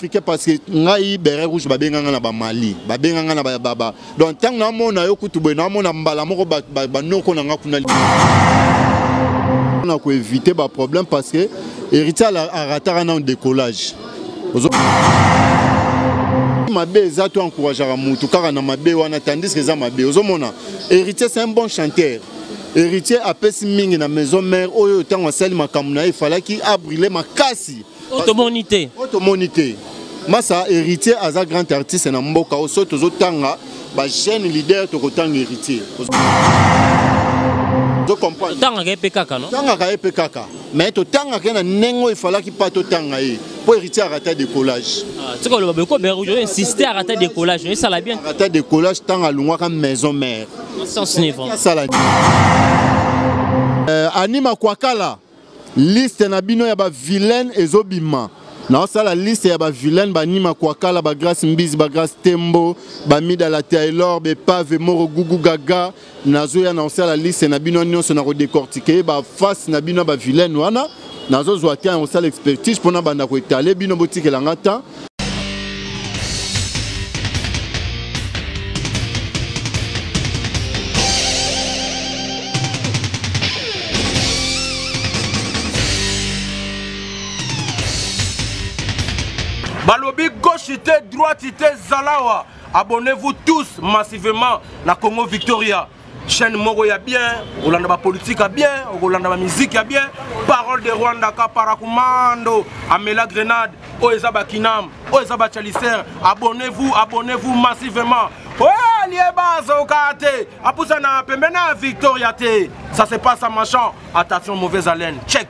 africain parce que ngai beret rouge babenga nga na bamali, babenga nga na ba, donc ntango naomona yo kutu boye, naomona mbala moko banoko na nga kuna na koéviter baproblème, parce que Héritier arataka nano décollage. Mabe eza to encourageaka mutu kaka na mabe wana, tandis que eza mabe. Ozomona, Héritier, c'est un bon chanteur. Héritier apesi mingi na maison mère. Oyo ntango asali makambo na ye, efalaki abriller makasi. Otomoni te. Oyo tomoni te. Masa, Héritier aza grand artiste na mboka oyo. So tozotanga bajeune leader, tokotanga Héritier. Ozocomprendre? Totangaka ye mpe kaka, no? Totangaka ye mpe kaka, mais totangaka ye na ndenge oyo efalaki mpa totanga ye, mpo Héritier arata décollage. Tika oloba boye ko, béret rouge, oinsiste, arata décollage, esala bien. Arata décollage ntango alongwaka maison mère. Sens ni vraiment. Asala anima kwakala liste na bino ya bavilaine ezobima. Naosala liste ya bavilaine, banima kwakala, bagrace Mbizi, bagrace Tembo, bamidala Taylor, bepave moro gugu gaga. Nazoya, naosala liste na bino nyonso, na kodécortiquer baface na bino ya bavilaine wana. Nazozwa te ya kosala expertise mpona banda koetale bino. Botikelanga temps. Balobi gauche te, droite te, zalawa. Abonnez-vous tous massivement na Congo Victoria, chaîne moko ya bien. Okolanda bapolitique ya bien, okolanda bamusique ya bien. Parole de Rwanda ka paracommando amela grenade. Oyo eza bakinam, oyo eza bachaliser. Abonnez-vous, abonnez-vous massivement. Oyo alieba azoka te, apusana pembeni ya Victoria te. Ça se passe à Machan. Attention, mauvaise haleine, check.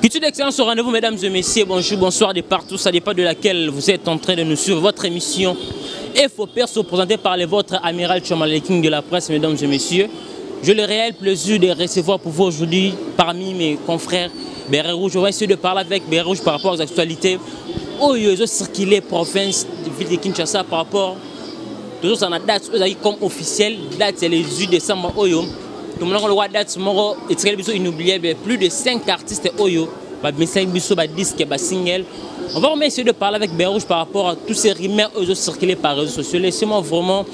Culture d'excellence au rendez-vous, mesdames et messieurs. Bonjour, bonsoir de partout. Ça dépend de laquelle vous êtes en train de nous suivre. Votre émission Info Perso, présentée par les vôtres, Amiral Chomal, King de la presse, mesdames et messieurs. J'ai le réel plaisir de recevoir pour vous aujourd'hui, parmi mes confrères, Béret Rouge. On va essayer de parler avec Béret Rouge par rapport aux actualités. Oyo ezo circuler province de ville de Kinshasa par rapport toujours na date oyo ezalaki comme officielle date ya le 18 décembre. Oyo tomonaka lokwa date moko etikali biso inoubliable, plus de 5 artistes oyo babimisaki biso badisque, basingle. On va vraiment essayer de parler avec Béret Rouge par rapport à tous ces rumeurs oyo circulé par les réseaux sociaux. Laissez-moi vraiment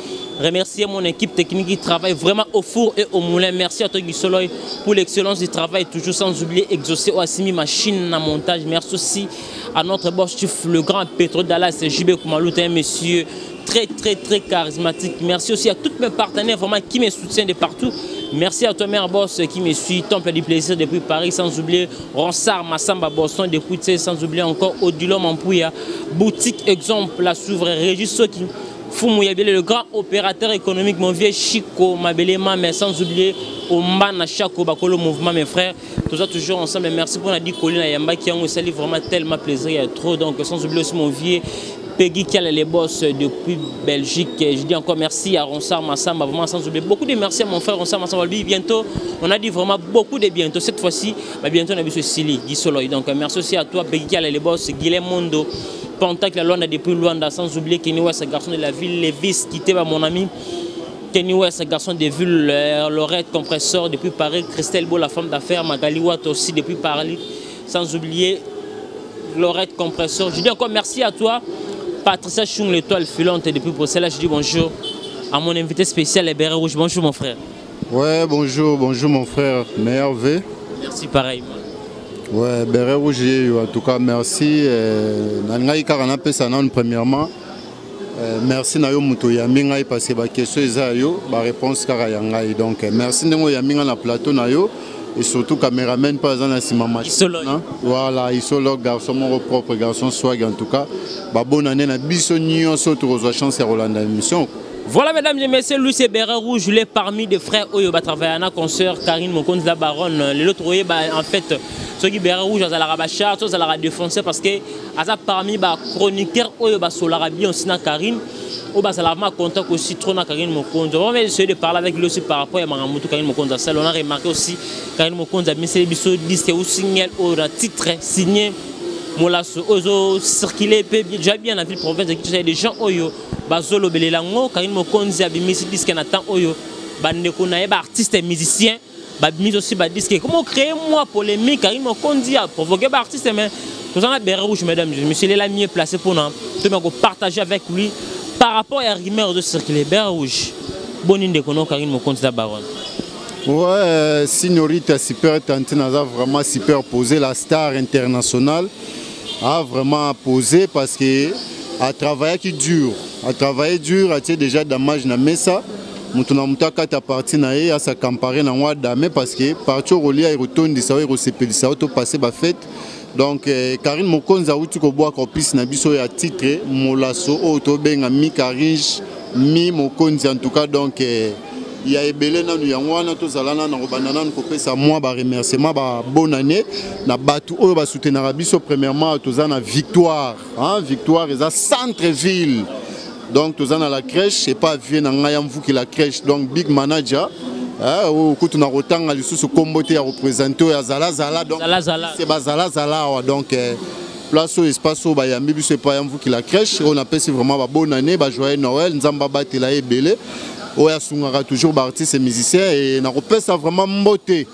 remercier mon équipe technique qui travaille vraiment au four et au moulin. Merci à toi, Guy Soloy, pour l'excellence du travail, toujours sans oublier Exaucé Oassimi, machine à montage. Merci aussi à notre boss chief, le grand Petro Dallas, JB Koumalouta, un monsieur très très très charismatique. Merci aussi à tous mes partenaires vraiment qui me soutiennent de partout. Merci à toi, mère boss, qui me suit, Temple du Plaisir depuis Paris, sans oublier Ronsard Massamba Boston depuis Tse, sans oublier encore Odilon Mampouya, Boutique Exemple, la souveraine Régis Soki, Fumu Yabele, le grand opérateur économique, mon vieux Chico Mabelema, mais sans oublier Ombana Chako Bakolo Mouvement, mes frères, tout ça toujours ensemble. Merci pour Nadi Colina Yamba qui ont sali vraiment tellement plaisir, il y a trop. Donc sans oublier aussi mon vieux Peggy qui a les boss depuis Belgique. Je dis encore merci à Ronsard Massamba, vraiment sans oublier. Beaucoup de merci à mon frère Ronsard Massamba. Lui, bientôt, on a dit vraiment beaucoup de bientôt. Cette fois-ci, bientôt on a vu ce Sili, Guy Soloy. Donc merci aussi à toi, Peggy qui a les boss, Guilhem Mondo, Pentacle, la Luanda depuis Luanda, sans oublier Kenny West, garçon de la ville, Lévis, qui était mon ami. Kenny West, garçon de ville, Lorette, compresseur depuis Paris, Christelle Beau, la femme d'affaires, Magali Watt aussi depuis Paris, sans oublier Lorette, compresseur. Je dis encore merci à toi, Patricia Chung, l'étoile filante depuis Bruxelles. Je dis bonjour à mon invité spécial, les Bérets Rouges. Bonjour mon frère. Ouais, bonjour, bonjour mon frère, meilleur V. Merci pareil. Ouais, Béret Rouge, en tout cas, merci. Nangai kaka napesa nanu premièrement. Merci na yo moto oyambi ngai, parce que baquestion eza yo, baréponse kaka ya ngai. Donc merci ndenge oyambi ngai na plateau na yo, et surtout caméraman mpe aza na nsima machine. Voilà, Isolo, garçon moko propre, garçon swag. En tout cas, babonne na biso nyonso tokozwa chance ya kolanda émission. Voilà, mesdames et messieurs, lui c'est Béret Rouge, il est parmi des frères oyo ba travailler na concert Karine Mokonzi la baronne. L'autre bah, en fait, ceux qui Béret Rouge azala ba char, azala défoncer parce que aza parmi ba chroniqueur oyo ba solara bien aussi na Karine. Oyo ba sala vraiment contact aussi trop na Karine Mokonzi. On va essayer de parler avec lui aussi par rapport à Mangamutu Karine Mokonzi. Ça, on a remarqué aussi Karine Mokonzi a mis biso disque ou single au titre signé. Molaso oyo ezo circuler mpe déjà bien na ville province ya Kinshasa, des gens oyo bazolobelela yango. Karine Mokonzi abimisi disque na temps oyo bandeko na ye baartiste musicien babimisi aussi badisque. Comment créer moi polémique? Karine Mokonzi a provoqué baartiste, mais toza na béret rouge, mesdames et messieurs, il est la mieux placé mpona tomi kopartager avec lui par rapport ya rumeur ezo circuler. Béret rouge, boni ndeko no Karine Mokonzi la baronne? Ouais, Signorita Super Tantine a vraiment super posé, la star internationale a vraiment posé parce que a travaillé qui dur, a travaillé dur, a déjà damage na mesa. Mutu na mutu akata parti na ye as'accaparer nango adame parce que parti okolia ekotondisa oyo ekosepelisa oyo topase bafete. Donc Karine Mokonzi awuti kobwaka opisi na biso ya titre Molaso oyo tobenga mi Karine mi Mokonzi. En tout cas, donc ya ebele nanu yango wana tozala nanu kobanda nanu kopesa mwa baremerciement, babonne année na bato oyo basoutenaka biso. Premièrement, toza na Victoire, hein? Victoire eza centre ville, donc toza na la crèche epa vie na ngai ya Mvuki la crèche, donc big manager oyo kutu na kotanga lisusu nkombo te ya représente oyo azalazala, donc c'est bazalazala awa. Donc place oyo, espace oyo bayambi biso epai ya Mvuki la crèche oyo, napesi vraiment babonne année, bajoyeux Noël. Nzambe abatela ye ebele oyo asungaka toujours baartiste et musicien. Et nakopesa vraiment mbote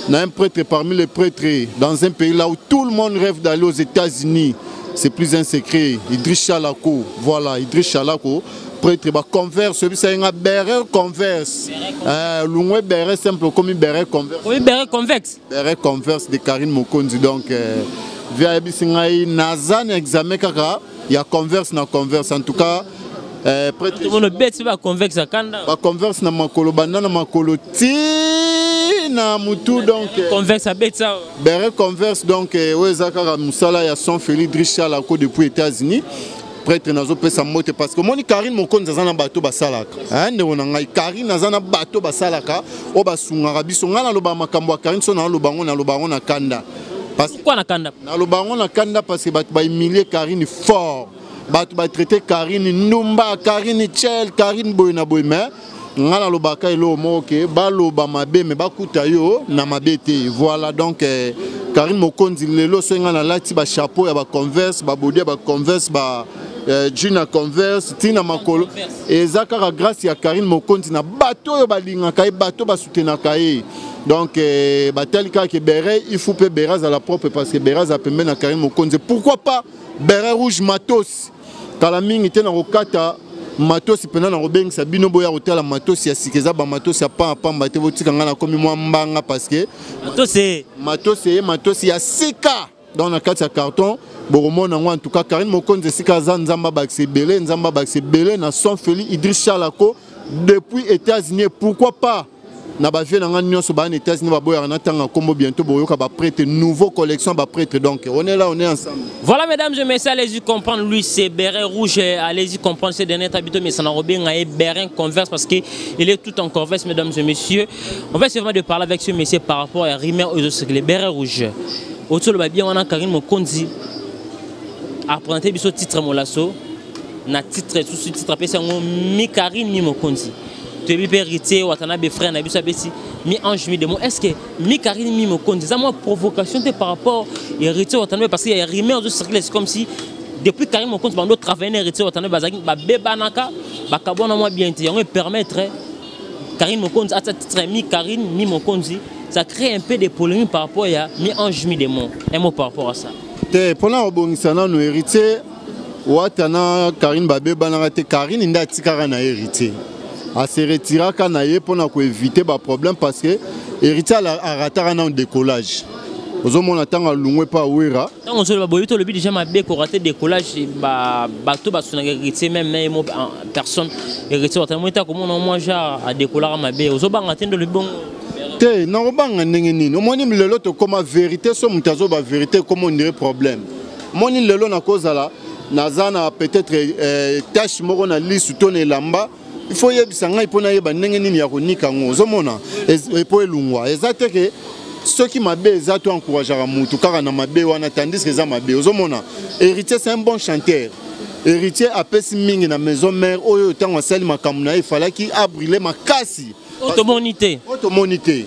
na un prêtre parmi les prêtres dans un pays là où tout le monde rêve d'aller, aux États-Unis, c'est plus un secret, Idriss Chalako. Voilà, Idriss Chalako, prêtre baconverse, oyebisa ye nga béret converse, lungwe béret simple okomi béret converse. Okomi béret convexe. Béret converse de Karine Mokonzi. Donc vi ayebisi ngai naza na examen kaka ya converse na converse. En tout cas, prêtre Tomono beti baconvexe akanda. Baconverse na makolo, banda na makolo ti na mutu, donc convexe abeti awa. Béret converse. Donc oyo eza kaka mosala ya son Félix Drichalako depuis États-Unis. Prêtre, nazopesa mbote parce que omoni Karine Mokonzi aza na bato basalaka, ndeko na ngai Karine aza na bato basalaka oyo basungaka biso. Ngai naloba makambo ya Karine, so naloba yango, naloba yango na kanda. Pourquoi na kanda? Naloba yango na kanda parce que bato bahumilie Karine fort, bato batraite Karine ndumba, Karine chel, Karine boye na boye. Mais ngai nalobaka eloko moko ke baloba mabe me bakuta yo na mabe te. Voilà, donc Karine Mokonzi lelo soki ngai nalati bachapeau ya baconverse, babodi ya baconverse, ba jean ya converse ntina makolo, eza kaka grâce ya Karine Mokonzi na bato oyo balingaka ye, bato basoutenaka ye. Donc batali kaka ke béret, il faut mpe béret azala propre parce que béret azala pembeni na Karine Mokonzi. Pourquoi pas béret rouge matos kala mingi te na kokata matosi mpena na kobengisa bino boya kotala matosi ya sika. Eza bamatosi ya pamba pamba te. Botika ngai nakomi mwa mbanga parce que matosi matosi eye, matosi ya sika, donc na kati ya carton bokomona yango. En tout cas, Karine Mokonzi esika aza, Nzambe abakisa ebele, Nzambe abakisa ebele na son Feli Idris Chalako depuis États-Unis. Pourquoi pas na bavie na ngai nyonso baa na États-Unis, baboyaka na ntanga nkombo. Bientôt boyoka baprêtre, nouveau collection baprêtre. Donc on est là, on est ensemble. Voilà, mesdames et messieurs, allez-y comprendre. Lui, c'est béret rouge. Allez-y comprendre ces derniers habitants, mais ça n'a pas béret converse parce qu'il est tout en converse, mesdames et messieurs. On va essayer vraiment de parler avec ce monsieur par rapport à rumeur aux autres, les bérets rouges. Autour de bien, on a Karine Mokonzi a présenté ce titre Molaso. Na titre, sous titre, appelé ça mi Karine mi Mokonzi. Toyebi mpe Héritier Watanabe, frère na biso, abeti mi ange mi démon. Est ce que mi Karine mi Mokonzi eza mwa provocation te par rapport Héritier Watanabe? Parce que ya rumeur ezo circule, c'est comme si depuis Karine Mokonzi bando travailler na Héritier Watanabe, bazalaki babebanaka, bakabwana mwa bien te. Yango epermettre Karine Mokonzi atia titre mi Karine mi Mokonzi. Ça crée un peu de polémique par rapport ya mi ange mi démon. Un mot par rapport à ça? Te, mpona kobongisa nanu, Héritier Wata na Karine babebanaka te. Karine nde atikaka na Héritier, ase retiraka na ye mpona koevite baproblème parce que Héritier arataka nano décollage. Ozomona ntango alungwe mpe awera. Ntango ozoloba boyebi, tolobi déjà mabe korater décollage. Bato basunaka Héritier, même na ye mo personne Héritier Watana moi komona mwa genre adécollaka mabe. Ozobanga te nde olobi bongo? Te, nakobanga ndenge nini? Omoni lelo tokóma vérité, so moto azoba vérité ekóma ondire problème. Omoni lelo nakozala naza na peut-être tache moko na lisu to na elamba, il faut yebisa ngai mpo nayeba ndenge nini ya konika yango. Ozomona mpo elungwa eza te ke soki mabe eza to encourageaka mutu kaka na mabe wana, tandis que eza mabe. Ozomona Héritier, c'est un bon chanteur. Héritier apesi mingi na maison mère oyo. Ntango asali makambo na ye, efalaki abriller makasi. Oyo tomoni te. Oyo tomoni te.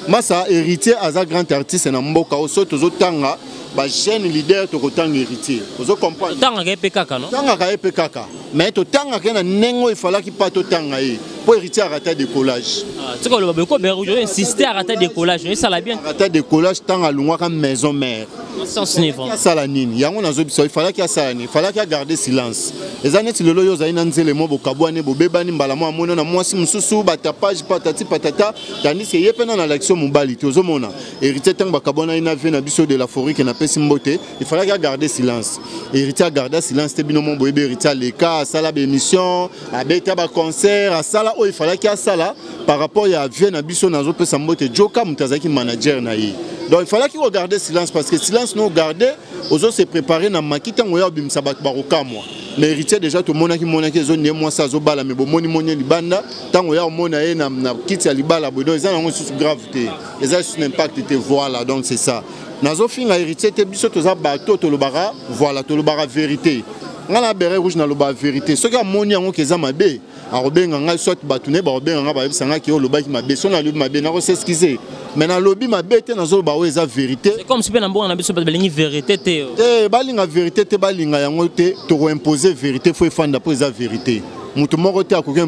Masa, Héritier aza grand artiste na mboka oyo. Soki tozotanga Bajeune leader, tokotanga Héritier, ozo comprendre? Totangaka ye mpe kaka, no? Totangaka ye mpe kaka, mais totangaka ye na ndenge oyo efalaki mpa totanga ye, mpo Héritier arata décollage. Tika oloba boye ko, Béret Rouge, insiste, arata décollage, esala bien. Arata décollage ntango alongwaka Maison Mère. Sens ni vraiment. Asala nini? Yango nazobisa, ifalaki asala nini? Ifalaki agarde silence. Eza neti lelo oyo ozali na nzele mo bokabwani, bobebani, mbala mo amoni na mwasi mosusu, batapage, patati patata, tandis ke ye mpe na alakisi yo mobali te. Ozomona Héritier, ntango bakabwanaki na vie na biso de la forêt, ke napesi mbote, ifalaki agarde silence. Héritier agarda silence te. Bino mo boyebi, Héritier aleka, asala baémission, abeta baconcert, asala oyo ifalaki asala par rapport ya vie na biso. Nazopesa mbote Joka, moto azalaki manager na ye. Donc il fallaki kogarder silence, parce que silence no garde, ozo se préparer na maki. Ntango oya obimisa, bato bakokamwa. Mais Héritier déjà tomonaki, monaki ezondie mwasi azobala, me bomoni moni ye libanda. Ntango oya omona ye na kiti ya libala boye, donc eza nango lisusu grave te, eza lisusu na impact te. Voilà, donc c'est ça. Nazofinga Héritier te. Biso toza bato tolobaka, voilà, tolobaka vérité. Ngai na Béret Rouge nalobaka vérité. Soki amoni yango ke eza mabe, akobenga ngai, soit bato ne bakobenga ngai, bayebisa ngai ke olobaki mabe. So nalobi mabe, nakos'excuser, mais nalobi mabe te, nazoloba oyo eza vérité. C'est comme si mpe na mboka na biso bato balingi vérité te. Te, balinga vérité te, balinga yango te, tokoimpose vérité. Fo efanda mpo eza vérité. Moto moko te akoki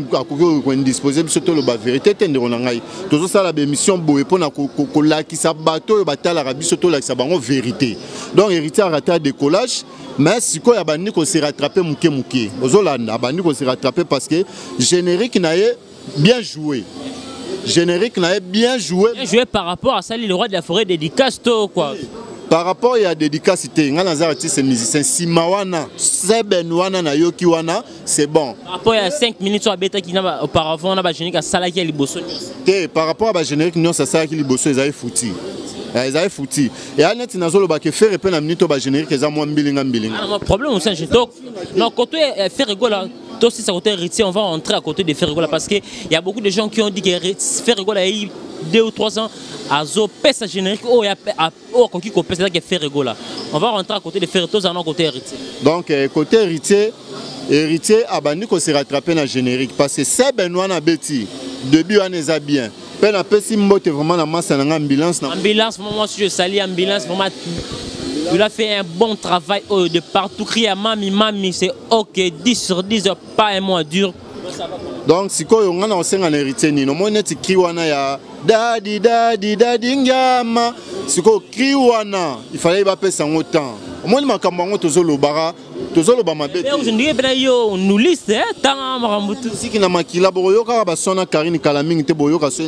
koindisposer biso toloba vérité te. Ndeko na ngai, tozosala baémission boye mpona kolakisa bato oyo batalaka biso, tolakisa bango vérité. Donc Héritier arata décollage, mais sikoyo abandi kose rattraper moke moke. Ozolanda, abandi kose rattraper parce que générique na ye bien joué, générique na ye bien joué. Bien joué par rapport à Sali le roi de la forêt, dédicace to quoi? Par rapport ya dédicace te. Ngai naza artiste musicien. Nsima wana seben wana nayoki wana, c'est bon. Par rapport ya 5 minutes oyo abetaki na auparavant, na bagénérique asalaki ya liboso nyonso. Te, par rapport ya bagénérique nyonso asalaki liboso, ezali futi, ezali futi. Eya neti nazoloba ke Ferre mpe na minute oyo bagénérique eza mwa mbilinga mbilinga. Ah, problème aussi. Donc non, côté Ferre Gola, aussi c'est côté Héritier, on va entrer à côté de Ferre Gola, parce que il y a beaucoup de gens qui ont dit que Ferre Gola a eu 2 ou 3 ans azo pesa générique oyo ya oyo akoki kopesa ezaki Ferre Gola. On va rentrer à côté de Ferre, tozala na côté Héritier. Donc côté Héritier, Héritier abandi kose rattraper na générique, parce que seben wana abeti début wana eza bien. Mpe napesi mbote vraiment na masa na nga Ambulance na Ambulance, moi je salue Ambulance, vraiment il a fait un bon travail. Oh, de partout crie à mami mami, c'est ok, 10 sur 10, pas un mois dur. Donc sikoyo nga na kosenga na Héritier nini? Omoni neti cri wana ya dadi dadi dadi ngiama, sikoyo cri wana ifalaki bapesa yango temps. Omoni makambo yango tozolobaka, tozoloba mabe. Ndenge mpena yo nuliste ntanga makambo tu. Siki na makila, bokoyokaka basona Karine kala mingi te, boyoka so.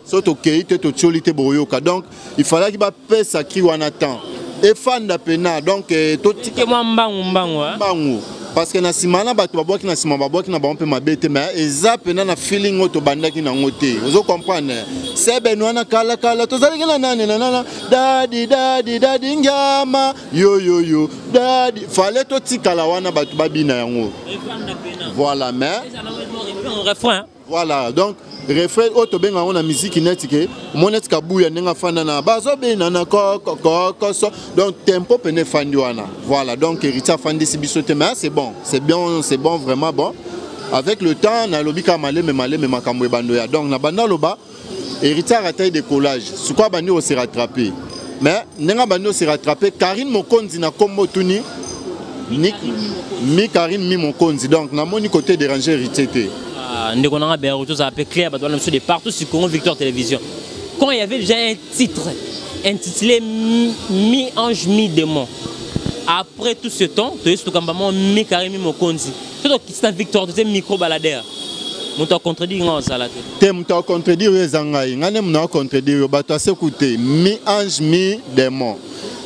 So tokei te, totioli te, bokoyoka. Donc ifalaki bapesa cri wana temps efanda pena. Donc totika mwa mbangu mbangu. Mbangu, parce que na nsima na bato babwaki, na nsima babwaki na bango mpe mabe te, mais eza pena na feeling oyo tobandaki nango te. Ozo comprendre? Seben wana kalakala tozalaki na nani na nana dadi dadi dadi ngiama yoyoyo dadi, fallait totikala wana, bato babina yango, voilà, mais refrain. Voilà, donc refrain oyo tobenga yango na musique neti ke omoni neti Kabuya ndenge afanda na bazobina na kokokoso, donc tempo pene efandi wana. Voilà, donc Héritier afandisi biso te, mais c'est bon, c'est bien, c'est bon, vraiment bon. Avec le temps, nalobi kaka maleme maleme, makambo ebando ya. Donc na banda aloba Héritier aratai décollage, sikoyo abandi kose rattraper, mais ndenge abandi kose rattraper, Karine Mokonzi na kombo tuni mi Karine mi Mokonzi, donc namoni côté déranger Héritier te. Ndeko nanga Béret, tozala mpe clair, bato wana biso de partout sur Congo Victoire Télévision. Quand il y avait déjà un titre intitulé Mi-ange mi-démon, après tout ce temps toyesi tokamba mo mi Karine mi Mokonzi, so tokitisa Victoire, toze micro baladeur, moto acontredire nga ozala te. Te, moto acontredire oyo eza ngai. Ngai nde moto acontredire yo. Bato aseku te, mi ange mi démon,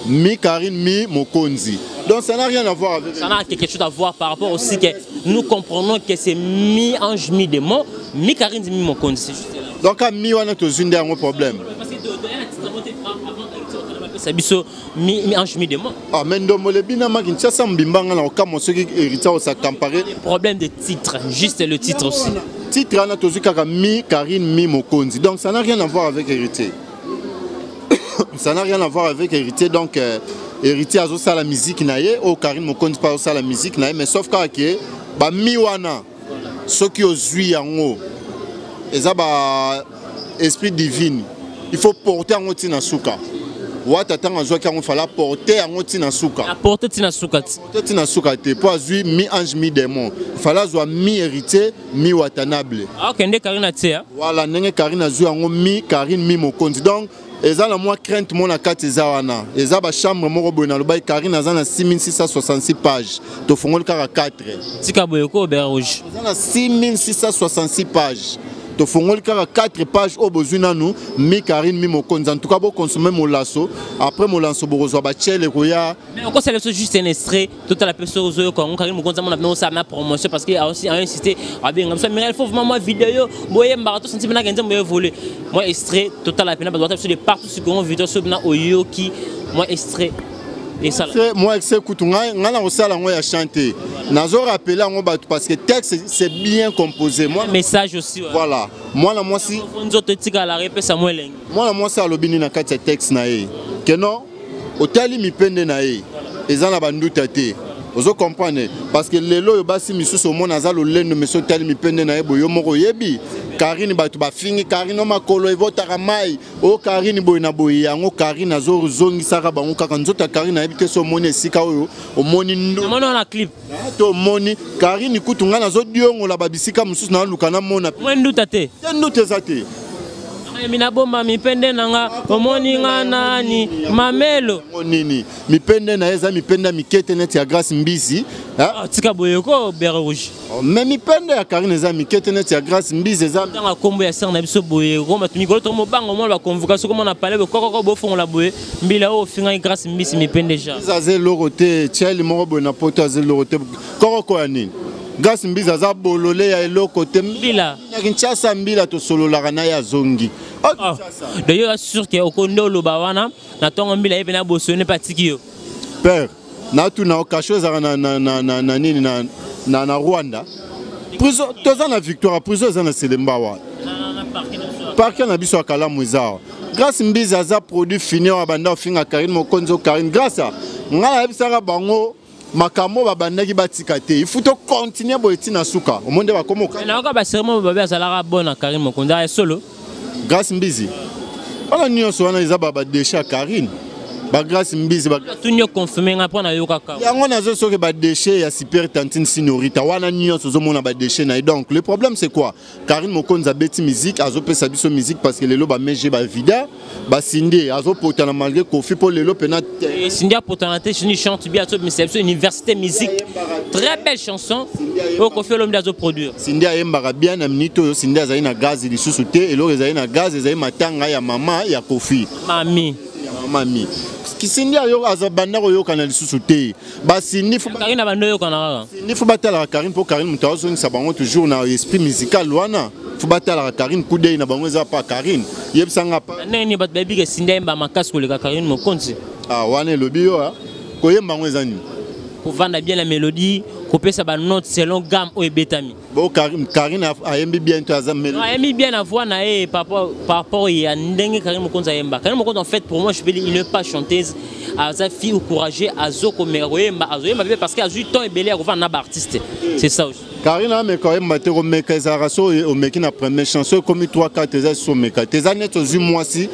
mi Karine mi Mokonzi, donc ça n'a rien à voir avec. Ça n'a quelque chose à voir par rapport aussi que nous comprenons que c'est mi ange mi démon, mi Karine mi Mokonzi, c'est juste là. Donc mi wana tozwi nde yango problème. Parce que apesa biso mi ange mi démon. Ah, mais ndombolo ebinama Kinshasa mobimba. Nga na kokamwa soki Héritier os'accaparer. Problème de titre, juste le titre aussi. Titre wana tozwi kaka mi Karine mi Mokonzi, donc ça n'a rien à voir avec Héritier, ça n'a rien à voir avec Héritier. Donc Héritier azosala musique na ye, oyo Karine Mokonzi mpe azosala musique na ye, mais sauf kaka ke bami wana soki ozwi yango, eza ba esprit divine, il faut porter yango ntina suka. Wata ntango azwaki yango, fala porte yango ntina suka. Aporte ntina suka ti. Porte ntina suka te, mpo azwi mi ange mi démon. Fala azwa mi Héritier, mi Watanable. Akende Karine atia. Voilà, ndenge Karine azwi yango, mi Karine, mi mokonzi. Donc eza na mwa crainte mo na kati, eza wana, eza bachambre moko boye. Nalobaki Karine aza na 6666 page, tofongoli kaka 4. Tika boye ko, Béret Rouge. Eza na 6666 page, tofongoli kaka 4 page oyo bozwi nanu, mi Karine, mi mokonzi. En tout cas, boconsommer molaso, après molaso bokozwa batiele koya. Mais okosala biso juste un extrait, totala mpe soki ozoyoka yango. Karine Mokonzi amona mpena osala na promotion, parce que aussi ainsisté, abenga biso Miral, faut vraiment mwa video boyembaka, tosanti mpenaka nzembo évolue. Mwa extrait, totala mpena bato bata biso de partout sur Congo Victoire, soki mpena oyoki mwa extrait esala. Moi extrait kutu ngai na kosala yango ya chante, nazorappeler yango bato parce que texte, c'est bien composé. Moi, message aussi, ouais. Voilà, mwana mwasi. Nzoto etikala, epesa mwa elengi. Mwana mwasi alobi nini na kati ya texte na ye? Ke non, otali mipende na ye, eza na banduta te, ozo comprendre? Parce que lelo oyo basi misusu omona aza lolendo, mais so otali mipende na ye boye, yo moko oyebi. Karine, bato bafingi Karine o makolo evotaka mai o Karine boye na boye. Yango Karine azozongisaka bango kaka nzoto ya Karine. Ayebi te so omoni esika oyo omoni ndu. Namoni wana clip. To omoni Karine kutu, ngai nazodiongola babisika mosusu, naluka namona. Mwa nduta te. Te, nduta eza te. Mi nabomba mipende na nga, omoni nga nani mamelo. Yango nini, mipende na ye eza mipende ya mike te neti ya Grâce Mbisi. Ah, tika boye ko, Béret Rouge. Oh, mais mipende ya Karine eza mike te neti ya Grâce Mbisi, eza ntanga nkombo ya sere na biso boye ko, bato mikolo to mobango mwana baconvocation komona pale boye kokoko bofongola boye mbila oyo ofingaki Grâce Mbisi mipende ja. Mbisi aza eloko te, tieli moko boye na poto, aza eloko te. Kokoko ya nini? Grâce Mbisi aza bolole ya eloko te. Mbila. Na Kinshasa, mbila tosololaka na ye, azongi. Oh, Oh. Kinshasa. D'ailleurs, sûr ke okonde oloba wana na ntongo, mbila ye mpe na bosone mpe atiki yo. Père, natuna, okasho ezalaka na nini na Rwanda? Prison toza na Victoire, prison eza na Selemba wa parquet na biso ya Kalamu eza awa. Grâce Mbizi aza produit fini oyo abanda ofinga Karine Mokonzi o Karine. Grâce a ngai nayebisaka bango makambo babandaki batika te, il faut tocontinuer boye ntina suka. Omoni nde bakoma. Nayoka baserement babe azalaka bon na Karine Mokonzi aya solo. Grâce Mbizi wana nyonso wana eza badéchets ya Karine, bagrâce Mbizi Tuni yo, confirme nga mpo nayokaka. Yango nazo soki badéchets ya super tantine Sinorita wana nyonso ozomona badéchets na ye. Donc le problème, c'est quoi? Karine Mokonzi abeti musique, azopesa biso musique, parce que lelo bamege bavida basindi azopotana malgré Kofi, mpo lelo mpena. Cindy apotana te. Cindy chante bien, azobimisa biso Université Musique, très belle chanson oyo Kofi Olomide azoproduire. Cindy ayembaka bien. Na minute oyo Cindy azali na gaz lisusu te. Eloko ezali na gaz ezali matanga ya mama ya Kofi. Mami. Ya mami. Cindy banda koyokana lisusu te, basindi. Karine bando oyokana kaka. Cindy, faut batalaka Karine, mpo Karine moto azongisa bango toujours na esprit musical wana. Faut batalaka Karine, kudei na bango eza pa Karine, yebisanga pa. Ndenge nini bato bayebi ke Cindy ayemba makasi koleka Karine Mokonzi? Ah, wana elobi yo koyemba yango eza nini? Kovanda bien la mélodie, kopesa banote selon gamme oyo ebetami. Bo Karine ayembi bien to aza mélodie? Ayembi bien na voix na ye par rapport ya ndenge Karine Mokonzi ayemba. Karine Mokonzi, en fait, pour moi, je peux dire, il n'est pas chanteuse, aza fille courageux, azokomeka koyemba, azoyemba mpe parce que azwi temps ebele ya kovanda na baartiste, c'est ça aussi. Karine ameka oyemba te. Komeka ezalaka so omeki na première chanson, ekomi 3 4, eza so omeka te. Eza neti ozwi mwasi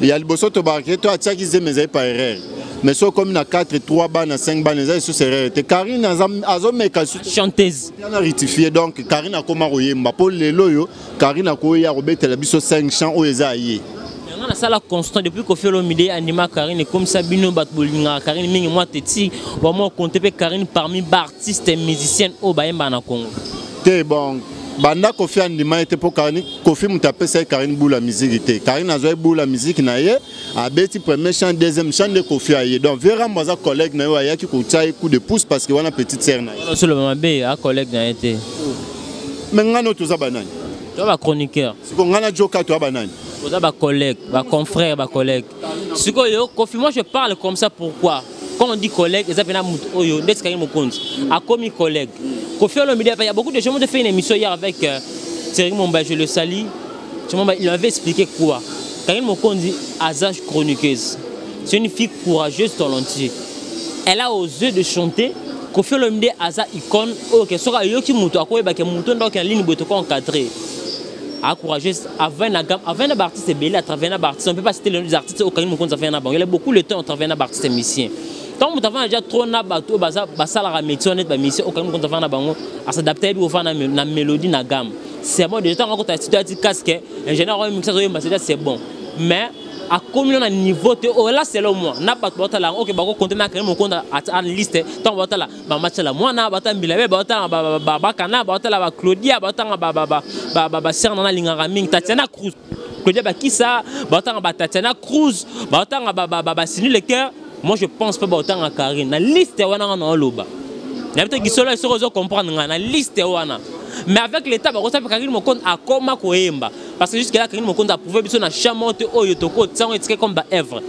ya liboso, tobakaki to atiaki zemi, ezali par erreur, mais so okomi na 4, 3 bana, 5 bana, eza lisusu erreur te. Karine azomeka. Chanteuse. Na rectifier. Donc Karine akoma koyemba, mpo lelo oyo Karine akoya kobetela biso 5 chant oyo eza ye. Nga nasala constant depuis Kofi Olomide andima Karine, ekomisa bino bato bolingaka Karine mingi. Mwa teti bamwa compte mpe Karine parmi baartiste musicienne oyo bayembaka na Congo. Te, bon, banda Kofi andima ye te, mpo Karine, Kofi moto apesa ye Karine bula musique te. Karine azwa ye bula musique na ye, abeti premier chant, deuxième chant nde Kofi aye. Donc Verambo aza collègue na ye oyo ayaki kotia ye coup de pouce, parce que wana petite sœur na ye. Osoloba mabe, a collègue na ye te. Mais ngai no toza banani? Toza bachroniqueur. Siko ngai na Joka toza banani? Toza bacollègue, baconfrère, bacollègue. Sikoyo Kofi, moi je parle comme ça pourquoi? Quand on dit collègue, eza mpena moto oyo ndeti Karine Mokonzi akomi collègue Kofi Olomide. Il y a beaucoup de gens. Moi, j'ai fait une émission hier avec Thierry Momba, je le salue. Thierry Momba, il avait expliqué quoi? Karine Mokonzi aza chroniqueuse, c'est une fille courageuse, talentueuse, elle a osé de chanter. Kofi Olomide aza icône oyo ke soki ayoki moto akoyebake moto ndoki na ligne boye toko encadré. Encourageuse avant na gamme, avant na artiste ebele, à travers na artiste. On peut pas citer les noms des artistes oyo Karine Mokonzi afai na bango. Il a beaucoup le temps à travers na artiste musicien. Ntango moto avanda déjà trop na bato oyo basalaka métier wana neti bamusicien oyo Karine Mokonzi afanda na bango, as'adapte, ayebi kofanda na mélodie, na gamme, c'est bon déjà. Ntango akota studio, ati casque, ingénieur oyo mixe, azoyemba, c'est déjà, c'est bon. Mais akomi na niveau te oyo là, selon moi, na bato baotala yango, oke bakokonte na Karine Mokonzi en liste. Ntango baotala bamatala mwana, baotala mbila be, baotala bakana, baotala baclaudia, baotanga basere nana alingaka mingi, Tatiana Cruz, Claudia Bakisa, baotanga batatiana Cruz, baotanga basini le cœur. Moi, je pense pas baotanga Karine na liste wana. Nga na oloba, nayebi te gisolo soki ozo comprendre nga na liste wana. Mais avec l'état, bakosala mpe Karine Mokonzi akoma koyemba, parce que jusque là Karine Mokonzi approuvé biso na chant te oyo tokotiango etike comme baœuvre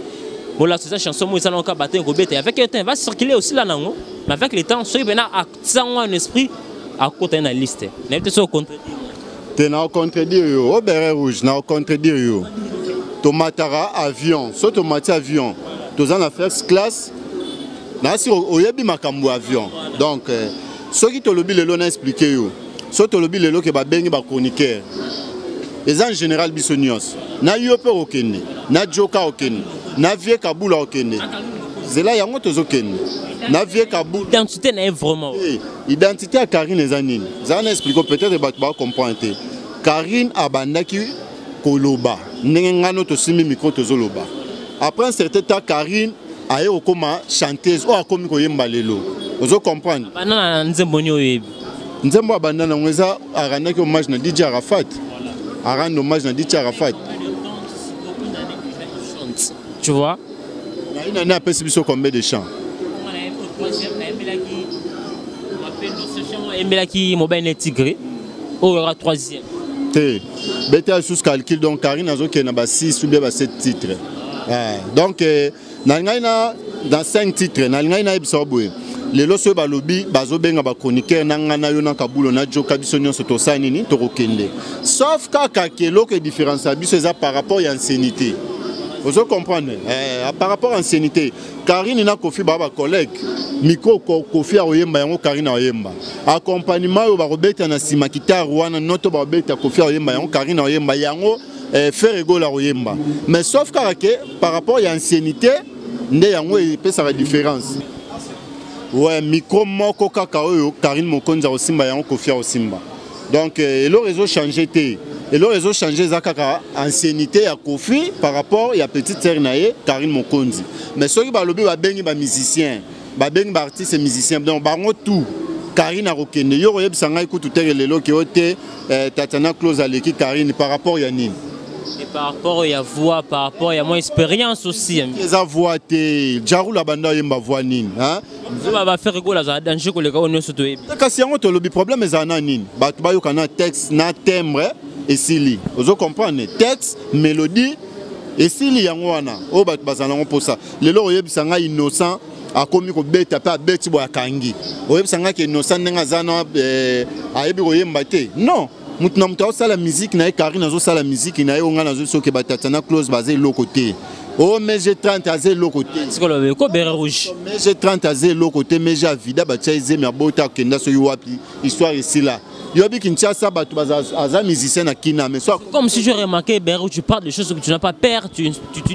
bolaso. Eza chanson moko esalango bato ekobeta. Avec le temps, va circuler aussi là nango. Mais avec le temps, soki mpena atiango un esprit, akota ye na liste. Nayebi te soki ocontredire. Te, na ocontredire yo o béret rouge, na ocontredire yo. Tomataka avion, so tomati avion, toza na first class, nasi oyebi makambo ya avion. Donc soki tolobi lelo, na explique yo, soki tolobi lelo ke babengi bachroniqueur, eza en général biso nyonso. Na yo mpe okende, na joka okende, na vie Kabula okende, zela yango tozokende na vie Kabula. Identité na ye vraiment. Hey, identité ya Karine eza nini? Zala na explique, peut-être bato bacomprendre te. Karine abandaki koloba ndenge ngano tosimbi micro, tozoloba. Après un certain temps, Karine aye kokóma chanteuse oyo akomi koyemba lelo, ozo comprendre? Banda na nzembo nini oyebi? Nzembo abanda nango eza arandaki hommage na DJ Arafat, arendre hommage na DJ Arafat. Tu vois? Na ye nani apesi biso combien de chants? Ayembelaki mobali ne tigre oyo kaka troisième. Te, beta lisusu calcul. Donc Karine azokende na ba 6 ou bien ba 7 titres. Eh, donc na ngai na 5 titres, na ngai nayebisa boye: lelo soki balobi bazobenga bachroniqueur, na ngai, na yo, na Kabulo, na joka, biso nyonso tosala nini? Tokokende, sauf kaka ke eloko edifférence ya biso eza par rapport ya ancienneté, ozo comprendre? Eh, par rapport à ancienneté, Karine na Kofi baa bacollègue. Micro Kofi akoyemba yango, Karine akoyemba. Accompagnement oyo bakobeta na nsima, kitare wana noto bakobeta, Kofi akoyemba yango, Karine akoyemba yango, eh, Ferre Gola akoyemba. Mais sauf kaka ke par rapport ya ancienneté nde yango epesaka différence. Ouais, micro moko kaka oyo Karine Mokonzi akosimba yango, Kofi akosimba. Donc eloko ezochange te, eloko ezochange eza kaka ancienneté ya Kofi par rapport ya petite sœur na ye Karine Mokonzi. Mais soki balobi babengi bamusicien, babengi baartiste musicien, donc bango tout, Karine akokende. Yo koyebisa ngai kutu teke lelo ke o te, Tatiana Close aleki Karine par rapport ya nini? Et par rapport ya voix, par rapport ya mon expérience aussi. Eza voix te. Jarul abanda oyemba, voix nini? Baferre Gola azala danger koleka oyo nyonso toyebi. Kasi yango tolobi, problème ezala na nini? Bato bayoka na texte na timbre, esili. Ozo comprendre? Texte, mélodie, esili. Yango wana oyo bato bazala nango mposa. Lelo oyebisa ngai, Innocent akomi kobeta mpe abeti boye, akangi. Oyebisa ngai ke Innocent ndenge aza na ayebi koyemba te? Non, motu na moto azosala musique na ye. Karine azosala musique na ye. Oyo ngai nazo, soki batatiana Close baza eloko te, o mg 30 aza eloko te. Ko béret rouge. Mg 30 aza eloko te. Mg avida, batia ezemi, abota, akenda soki wapi, histoire esila. Yobi Kinshasa, bato aza musicien na kina, mais soit comme si je remarquais, béret rouge, tu parles de choses que tu n'as pas peur, tu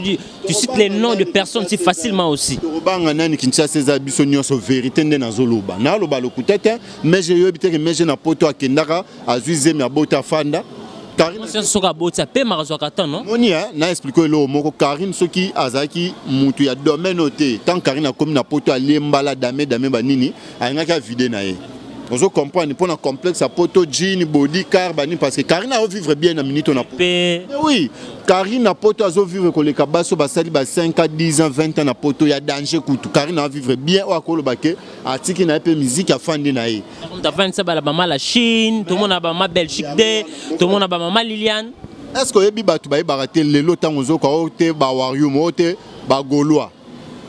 dis, tu cites les noms de personnes si facilement aussi. Tokobanga nani? Kinshasa eza biso nyonso. Vérité nde nazoloba, naloba lokuta te. Mais yoyebi teke mege na poto akendaka, azwi zemi, abota, afanda. Karine soki aboti, apemaka, azwaka temps, non? Moni, na explique eloko moko. Karine soki azalaki mutu ya domaine oyo te, tant Karine akomi na poto, alembala dame dame banini, alingaki avide na ye, ozo comprendre? Mpo na complexe ya poto, jean body car banini, parce que Karine azovivre bien na minute na poto. Oui, Karine na poto azovivre koleka baso basali ba 5 ans, 10 ans, 20 ans na poto ya danger. Kutu Karine azovivre bien, oyo akoloba ke atiki na ye mpe musique, afandi na ye. Tafandisa bala bama la Chine, tomona bama Belgique de, tomona bamama Liliane. Est ce que oyebi, bato bayebaka te lelo, ntango ozoka oyo te bawarium, oyo te bagaulois.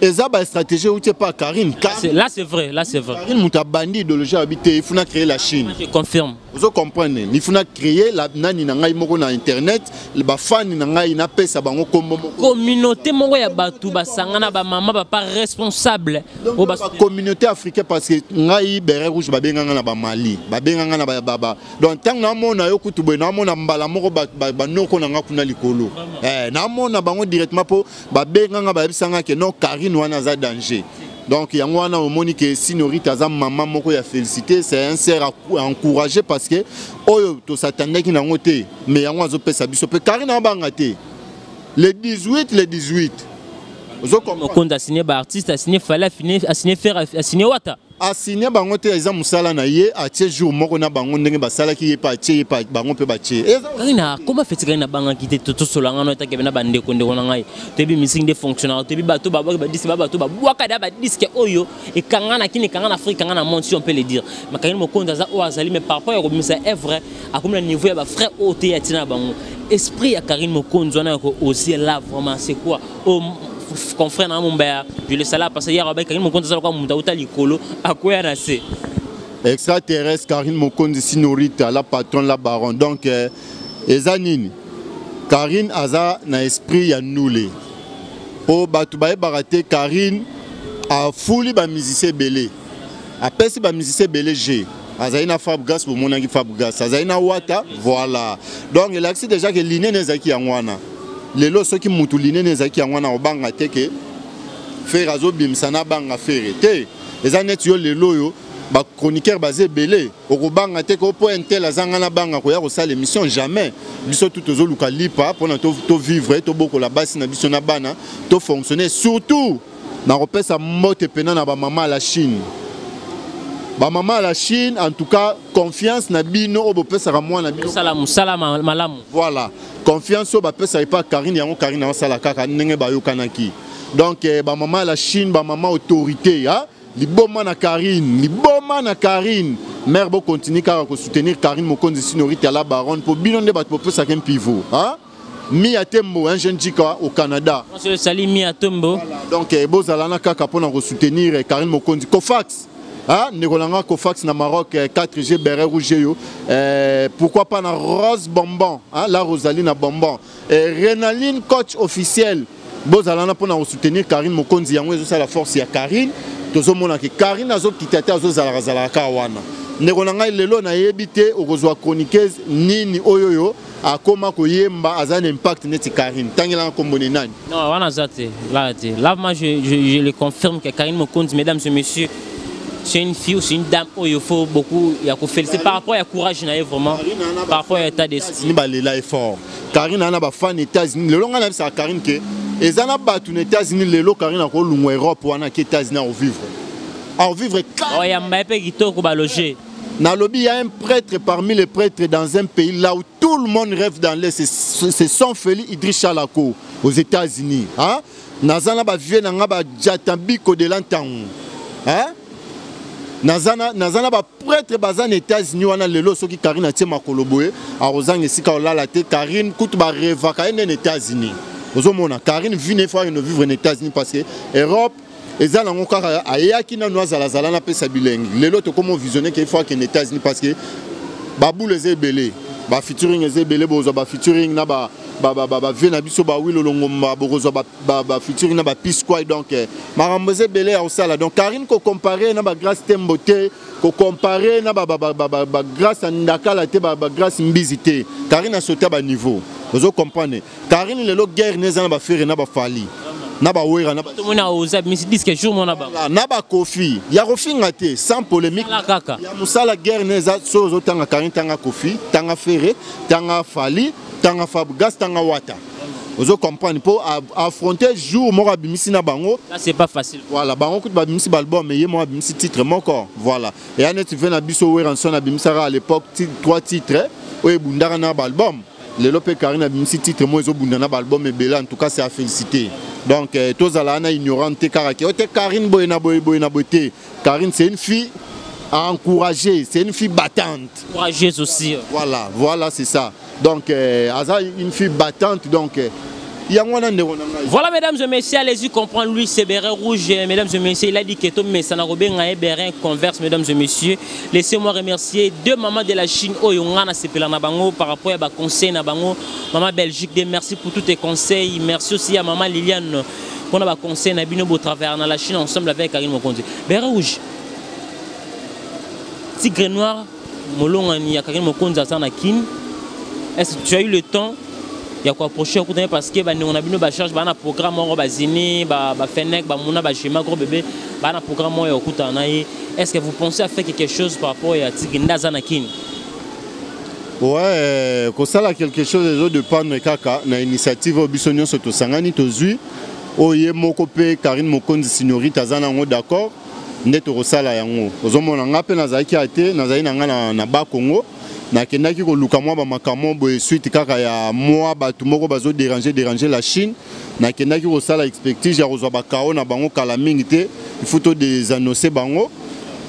Eza ba stratégie euti epa Karine. Là c'est vrai, là c'est vrai. Karine moto abandi idéologie, abi te, il faut na créer la Chine. Je confirme. Ozo comprendre, il faut na créer la nani na ngai moko na internet, bafani na ngai, napesa bango kombo moko. Communauté moko ya bato basangana, bamama, bapa responsable. Oyo communauté africaine, parce que ngai béret rouge, babenganga na bamali, babenganga na ba, donc ntango naomona yo kutu boye, naomona mbala moko banoko na nga kuna likolo. Naomona bango directement mpo babenganga, bayebisanga ke non, Karine wana aza danger. Donc yango wana omoni ke Sinorite aza mama moko ya félicité, c'est un sert à encourager, parce que oyo tosatandaki nango te, mais yango azopesa biso mpe. Karine abanga te, le 18, le 18. Ozokonde asigné baartiste, asigné Fally, asigné Ferre, asigné Wata. Asigné bango te, eza mosala na ye. Atie jour moko na bango ndenge basalaki ye mpe, atie ye mpe, bango mpe batie. Karine akoma feti. Karine abangaki te. Tosolanga no etake na bandeko, ndeko na ngai, toyebi musique nde fonctionnaka, toyebi bato babwaki badisque, ba bato babwaka da badisque oyo ekanga na kini, ekanga na Afrique, ekanga na monde, si on peut le dire. Mais Karine Mokonzi aza oyo azali, mais par rapport ya kobimisa œuvre, akomi na niveau ya bafrère oyo te ya ntina na bango. Esprit ya Karine Mokonzi wana ya ko-oser là, vraiment, c'est quoi? Oyo confrère na Mombaya, je le salue, parce que hier abai Karine Mokonzi aza lokola moto auta likolo akwea na se. Extraterrestre Karine Mokonzi Sinorita, la patronne, la baron. Donc eza nini? Karine aza na esprit ya ndule mpo bato bayebaka te. Karine afuli bamusicien ebele, apesi bamusicien ebele. G azali na Fabregas, bomonaki Fabregas azali na Wata, voilà. Donc elakisi déjà ke linene ezalaki yango wana. Lelo soki mutu linene ezalaki yango wana, obanga te ke Ferre azobimisa, nabanga Ferre te. Eza neti yo lelo oyo bachroniqueur baza ebele, okobanga te ko mpo intel azanga, nabanga koya kosala émission? Jamais. Biso tu tozoluka lipa mpona tovivre, tobokola basi na biso na bana, tofonctionne. Surtout nakopesa mbote mpena na bamama ya la Chine, bamama ya la Chine. En tout cas, confiance na bino oyo bopesaka mwana bino. Osala mosala malamu. Voilà, confiance oyo bapesaka epa Karine, yango Karine aosala kaka ndenge bayokanaki. Donc bamama ya la Chine, bamama autorité, hein? Liboma na Karine, liboma na Karine mare, bokontinue kaka kosoutenir Karine Mokonzi Sinorite ya la baronne, mpo bino nde bato bopesaka mpivo, hein? Mia Tembo, un jeune jika au Canada. Je salue Mia Tembo. Voilà, donc bozala na kaka mpona kosoutenir Karine Mokonzi. Cofax, ah, ndeko na nga Cofax na Maroc, 4G béret rouge yo, pourquoi pas na Rose Bonbon, hein, la Rosalie na Bonbon, Renaline coach officiel, bozala na mpona kosoutenir Karine Mokonzi. Yango ezosala force ya Karine. Tozomona ke Karine azokita te, azozalaka zalaka kaka wana. Ndeko na ngai, lelo nayebi te okozwa chroniqueuse nini oyo oyo akoma koyemba, aza na impact neti Karine. Ntangelanga nkombo ni nani? Non, wana aza te, là te. Là, moi, je le confirme que Karine Mokonzi, mesdames et messieurs, c'est une fille ou c'est une dame oyo il faut beaucoup ya koféliciter par rapport ya courage na ye vraiment, par rapport ya état d'esprit. Ni balela effort. Karine ana bafan États-Unis. Lelo ngai nayebisaka Karine ke eza na bato na États-Unis. Lelo Karine akolungwa Europe wana, ke États-Unis akovivre, akovivre. Oyamba ye mpe kitoko, baloge. Nalobi, il y a un prêtre parmi les prêtres dans un pays là où tout le monde rêve d'aller, c'est son Félix Idriss Chalako aux États-Unis, hein? Naza na bavieux na nga bajata biko de la ntango, hein? Naza na baprêtre baza na États-Unis wana. Lelo soki Karine atie makolo boye, akozanga esika olala te. Karine kutu barevaka ye nde na États-Unis. Ozomona Karine vine faut akende vivre na États-Unis, parce que Europe eza nango kaka ayaki nanu azalazala, napesa bilengi. Lelo tokóma ovisionne ke ifo akende États-Unis, parce que babule eza ebele, bafeaturing eza ebele. Bozwa bafeaturing na bavieux na biso bawilo Longomba, bokozwa bafeaturing na bapisquai. Donc makambo eza ebele ya kosala. Donc Karine, kocompare na bagrâce Tembo te, kocompare na bagrâce ya Ndakala te, bagrâce Mbizi te. Karine asauta baniveau, ozo comprendre? Karine lelo guerre ne eza na baFerre, na baFally, na baWera, na Tomoni oza bimisi disque jour mona bango. Na baKofi ya kofinga te, sans polémique. Kaka. Ya mosala, guerre ne eza so. Ozotanga Karine, tanga Kofi, tanga Ferre, tanga Fally, tanga Fabregas, tanga Wata, ozo comprendre? Mpo affronter jour moko abimisi na bango. Là, c'est pas facile. Voilà, bango kutu babimisi baalbum, ye moko abimisi titre moko. Voilà, eya neti ve na biso Werrason abimisaka à l'époque trois titres oyo ebundaka na baalbum. Lelo mpe Karine abimisi titre moko ezobunda na baalbum ebele. En tout cas, c'est à féliciter. Donc tozala wana ignorante te, kaka ke ote Karine boye na boye, boye na boye te. Karine, c'est une fille à encourager, c'est une fille battante. Courageuse aussi. Voilà, voilà, c'est ça. Donc aza une fille battante, donc Yango wana, ndeko na ngai. Voilà, mesdames et messieurs, allez-y comprendre. Lui, c'est Béret Rouge. Mesdames et messieurs, il a dit que Tomesana kobenga Béret Converse, mesdames et messieurs. Laissez-moi remercier deux mamans de la Chine, oyo nga nasepela na bango, par rapport à ba conseil na bango. Maman Belgique, merci pour tous tes conseils. Merci aussi à maman Liliane pour ba conseil na bino au travers dans la Chine ensemble avec Karine Mokonzi. Béret Rouge. Tigre Noir, molongani ya Karine Mokonzi aza na Kin. Est-ce que tu as eu le temps ya koapprocher okutani? Parce que bandeko na bino bacharge baa na programme moko, bazini, bafenek, bamuna, bagema, gros bébé, baa na programme moko ya kokutana na ye. Est ce que vous pensez à faire quelque chose par rapport ya Tigre nde aza na Kini? Ouais, kosala quelque chose ezodépendre kaka na initiative oyo biso nyonso tosangani tozwi, oyo ye moko mpe Karine Mokonzi Signorite aza nango d'accord nde tokosala yango. Ozomona, nga mpe nazalaki ya te, nazali na nga na Bakongo, nakendaki koluka mwa bamakambo boye, suite kaka ya mwa bato moko bazodéranger déranger la Chine. Nakendaki kosala expertise ya kozwa bakao na bango. Kala mingi te, il faut todésannoncer bango.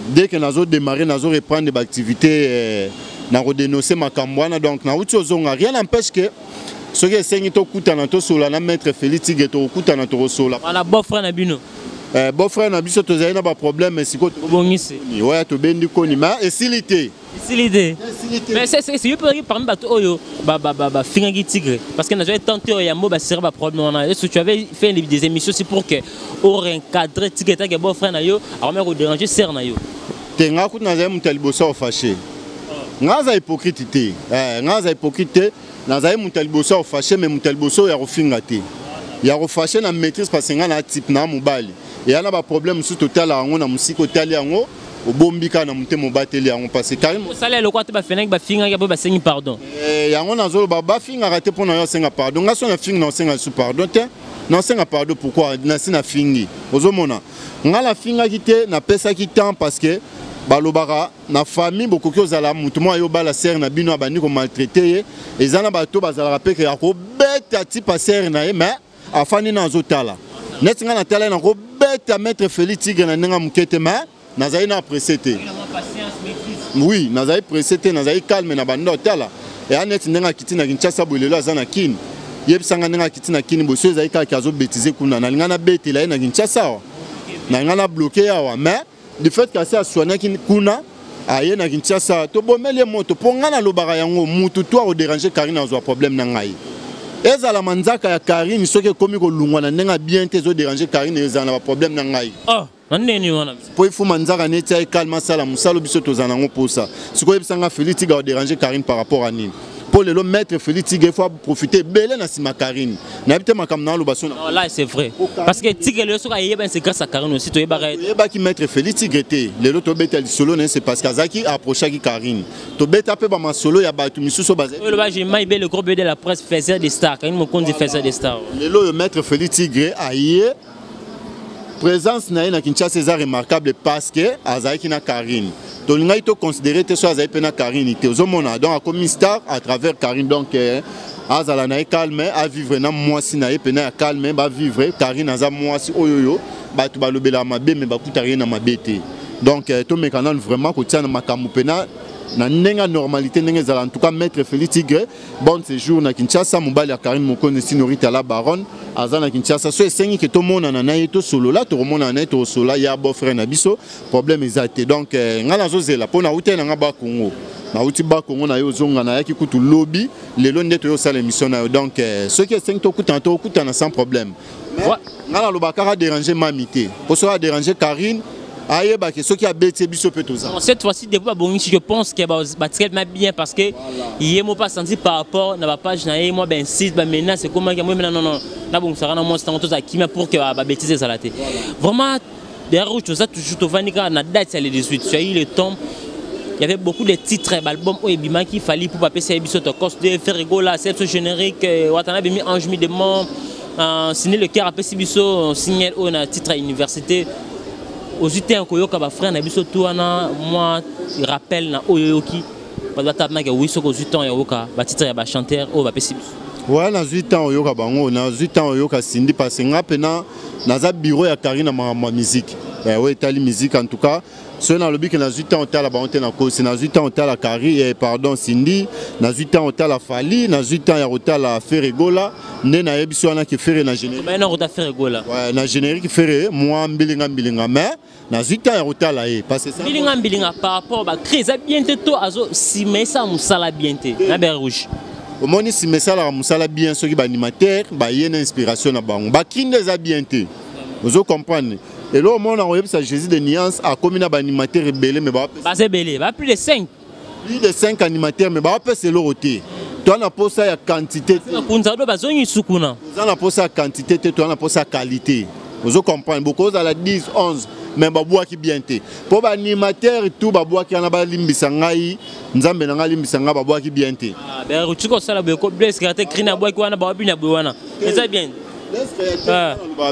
Dès que nazodémarrer, nazo reprendre baactivité, nakodénoncer makambo wana. Donc nauti ozonga, rien n'empêche que soki esengi tokutana, tosola na maître Félix Tigre, tokokutana, tokosola. Wana beau frère na bino. Beau frère na biso, tozali na baproblème, sikoyo obongisi. Oya, tobendi koni, mais esili te. Esili te, mais c'est yo mpe parmi bato oyo bafingaki Tigre, parce que nazwaki tante oyo yambo basera baproblème wana. Est-ce que tu avais fait des émissions aussi pour que orencadrer Tigre tant que beau frère na yo akomi kodéranger sœur na yo? Te, nga kutu nazali moto ya liboso ya ofâcher. Nga aza hypocrite te, nga aza hypocrite te. Nazali moto ya liboso ya kofâcher, mais moto ya liboso ya kofinga te. Ya kofâcher na maîtrise, parce nga na type na mobali eya na baproblème mosusu, totala yango na mosika, otali yango, obombi kaka na motema, obateli yango, parce que Karim Osala eloko te, bafenaki, bafingaki mpo basengi pardon. Yango nazoloba, bafingaka te mpo na yo osenga pardon. Nga so nafingi, na osenga lisu pardon te. Naosenga pardon pourquoi? Nasi nafingi. Ozomona, nga nafingaki te, napesaki temps, parce que balobaka na famille, bokoki ozala motu moko ayo obala sœur na bino, abandi komaltraiter ye. Eza na bato bazalaka mpe ya kobeta tipa sœur na ye, mais afandi na azotala. Neti ngai natala ye, na kobeta maître Félix Tigre na ndenge ya moke te, mais nazali na pressé te. Oui, nazali pressé te, nazali calme na banda otala. Eya neti ndenge akiti na Kinshasa boye, lelo aza na Kini. Yebisanga ndenge akiti na Kini boye, so ezali kaka azobêtiser kuna, nalinga nabetela ye na Kinshasa awa, nalinga na bloquer awa, mais du fait kasi aswanaki kuna, aye na Kinshasa, tobomeli ye moto. Mpo ngai nalobaka yango, mutu to akodéranger Karine azwa problème na ngai. Ezala manzaka ya Karine, soki ekomi kolungwa na ndenge ya bien te, ezodéranger Karine, ezala na baproblème na ngai. Oh, na ndeni wana? Mpo ifuma nzaka neti aye calme, asala mosala, biso tozala nango mposa. Sikoyo oyebisanga, Félix Tigre adéranger Karine par rapport à nini? Mpo lelo maître Félix Tigre faut aprofiter ebele na nsima Karine. Nayebi te makambo na aloba so. Non, là c'est vrai, parce que Tigre lelo soki ayeba, c'est grâce à Karine aussi. Toyebaka. Toyebaki maître Félix Tigre te. Lelo tobeta lisolo na ye, c'est parce que azalaki approchaki Karine. Tobeta mpe bamasolo ya bato misusu oyo bazali. Oyo loba Jema Ibe, le gros bébé de la presse, faiseur des stars. Karine Mokonzi, faiseur des stars. Lelo oyo maître Félix Tigre aye, présence na ye na Kinshasa eza remarquable parce que azalaki na Karine. Tolingaki toconsidérer te so azali mpe na Karine te. Ozomona, donc akomi star à travers Karine. Donc azala na ye calme, avivre na mwasi na ye pena ya calme, bavivre. Karine aza mwasi oyo oyo bato balobelaka mabe, me bakutaka ye na mabe te. Donc tomeka nanu vraiment kotia na makambo pena na ndenge ya normalité, ndenge ezala. En tout cas, maître Félix Tigre, bon séjour na Kinshasa. Mobali ya Karine Mokonzi Sinorita la Baronne aza na Kinshasa. So esengi ke tomonana na ye, tosolola, tokomonana na ye, tokosolola ya beau frère na biso, problème eza te. Donc ngai nazozela mpo nauti na nga Bakongo, nauti Bakongo na ye ozonga, nayaki kutu lobi, lelo nde toyosala émission na yo. Donc soki esengi tokutana, tokokutana sans problème. Ngai nalobaka kaka, déranger mami te, mpo soki adéranger Karine, ayebaki soki abeti biso mpe toza. Cette fois-ci, depuis babongisi, je pense que batikali ma bien, parce que ye mo pas senti par rapport na bapage na ye, mwa baincite, bamenace ekomaki yango. Non, non, nabongisaka na mwasi ntango tozala kimia pour que babêtise ezala te. Vraiment, derrière rouge, toza toujours, tovandi kaka na date ya le 18. Tu as eu le temps, il y avait beaucoup de titres, album oyo ebimaki, Fally mpo bapesa ye biso Tokos de Ferre Gola, c'est générique Watana bimi Ange mi demon Ciné le Cœur, apesi biso signal oyo na titre ya université. Ozwi te ya koyoka bafrère na biso tu wana, mwa rappel na oyo oyoki bato batabnaka? Wi, soki ozwi temps ya koyoka batitre ya bachanteur oyo bapesi biso. Ouais, nazwi temps oyoka bango, nazwi temps oyoka Cindy, parce nga mpena naza bureau ya Karine na makambo ya musique. Oyo etali musique, en tout cas soki nalobi ke nazwi temps otala bango te, nakosi. Nazwi temps otala Kari, pardon, Cindy, nazwi temps otala Fally, nazwi temps ya kotala Ferre Gola. Nde nayebi so wana ke Ferre na générique. Bayina kota Ferre Gola. Ouais, na générique Ferre mwa mbilinga mbilinga, mais nazwi temps ya kotala ye parce que mbilinga mbilinga par rapport bacri eza bien te, to azo nsima esala mosala bien te na béret rouge. Omoni, nsima esalaka mosala bien soki baanimateur baye na inspiration na bango. Bacri nde eza bien te, ozo comprendre. Eloko moko na koyebisa, Jésus de Nuance akomi na baanimateur ebele, mais baza ebele, ba plus de 5. Plus de 5 animateurs, mais baopesa eloko te. Toza na posa ya quantité te. Kunza do bazongi su kuna. Toza na posa ya quantité te, toza na posa ya qualité, ozo comprendre. Bokozala 10, 11, mais babwaki bien te, mpo baanimateur tout babwaki wana, balimbisa ngai, Nzambe na ngai alimbisa ngai, babwaki bien te. Tika osala boye ko, Blaise Créateur, cri na bwaki wana, bawabina boye wana eza bien.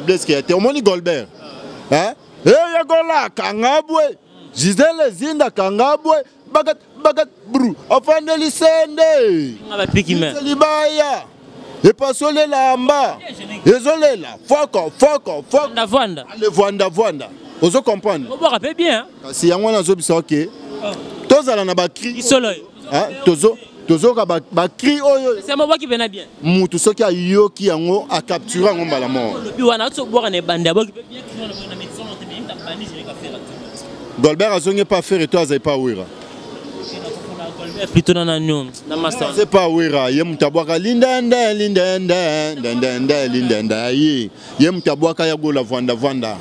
Blaise Créateur, omoni Golbert, eyekola kanga bwe, Gisele Zinda kanga bwe, bagat bagat bru, afandeli sende libaya, epasoli elamba, ezolela foko foko foko. Vanda. Ale vanda vanda, ozo comprendre. Obwaka mpe bien. Kasi yango wana azobisa oke tozala na bacri. Isolo. Tozoka bacri oyo. Obwaki mpena bien. Mutu soki ayoki yango, acapture yango mbala moko. Olobi wana otobwaka na ebande, abwaki mpe bien. Golbert azongi epa Ferre to azali pa Wera? Plutôt na nani, na master. C'est pas Wera. Ye moto abwaka lindende lindende ndendende lindende, ye moto abwaka ya Gola vanda vanda.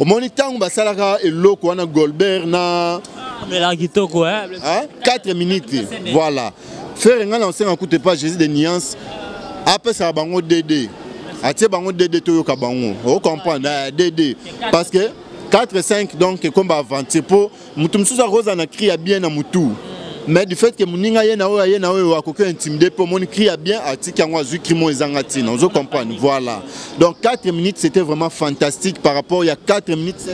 Omoni ntango basalaka eloko wana, Golbert na Melaka kitoko. 4 minutes, voilà. Ferre, ngai na osenga kutu epa Jésus de Nuance, apesaka bango dd, atie bango dd, toyoka bango, ocomprendre, dd, parce que 4, 5, donc comme baaventure, mpo moto mosusu akozala na cri ya bien na motu, mais du fait que moninga ye na oyo aye na oyo akoki intimider, mpo omoni cri ya bien, atiki yango, azwi cri mo ezanga ntina, ozo comprendre. Voilà, donc 4 minutes, c'était vraiment fantastique par rapport ya 4 minutes.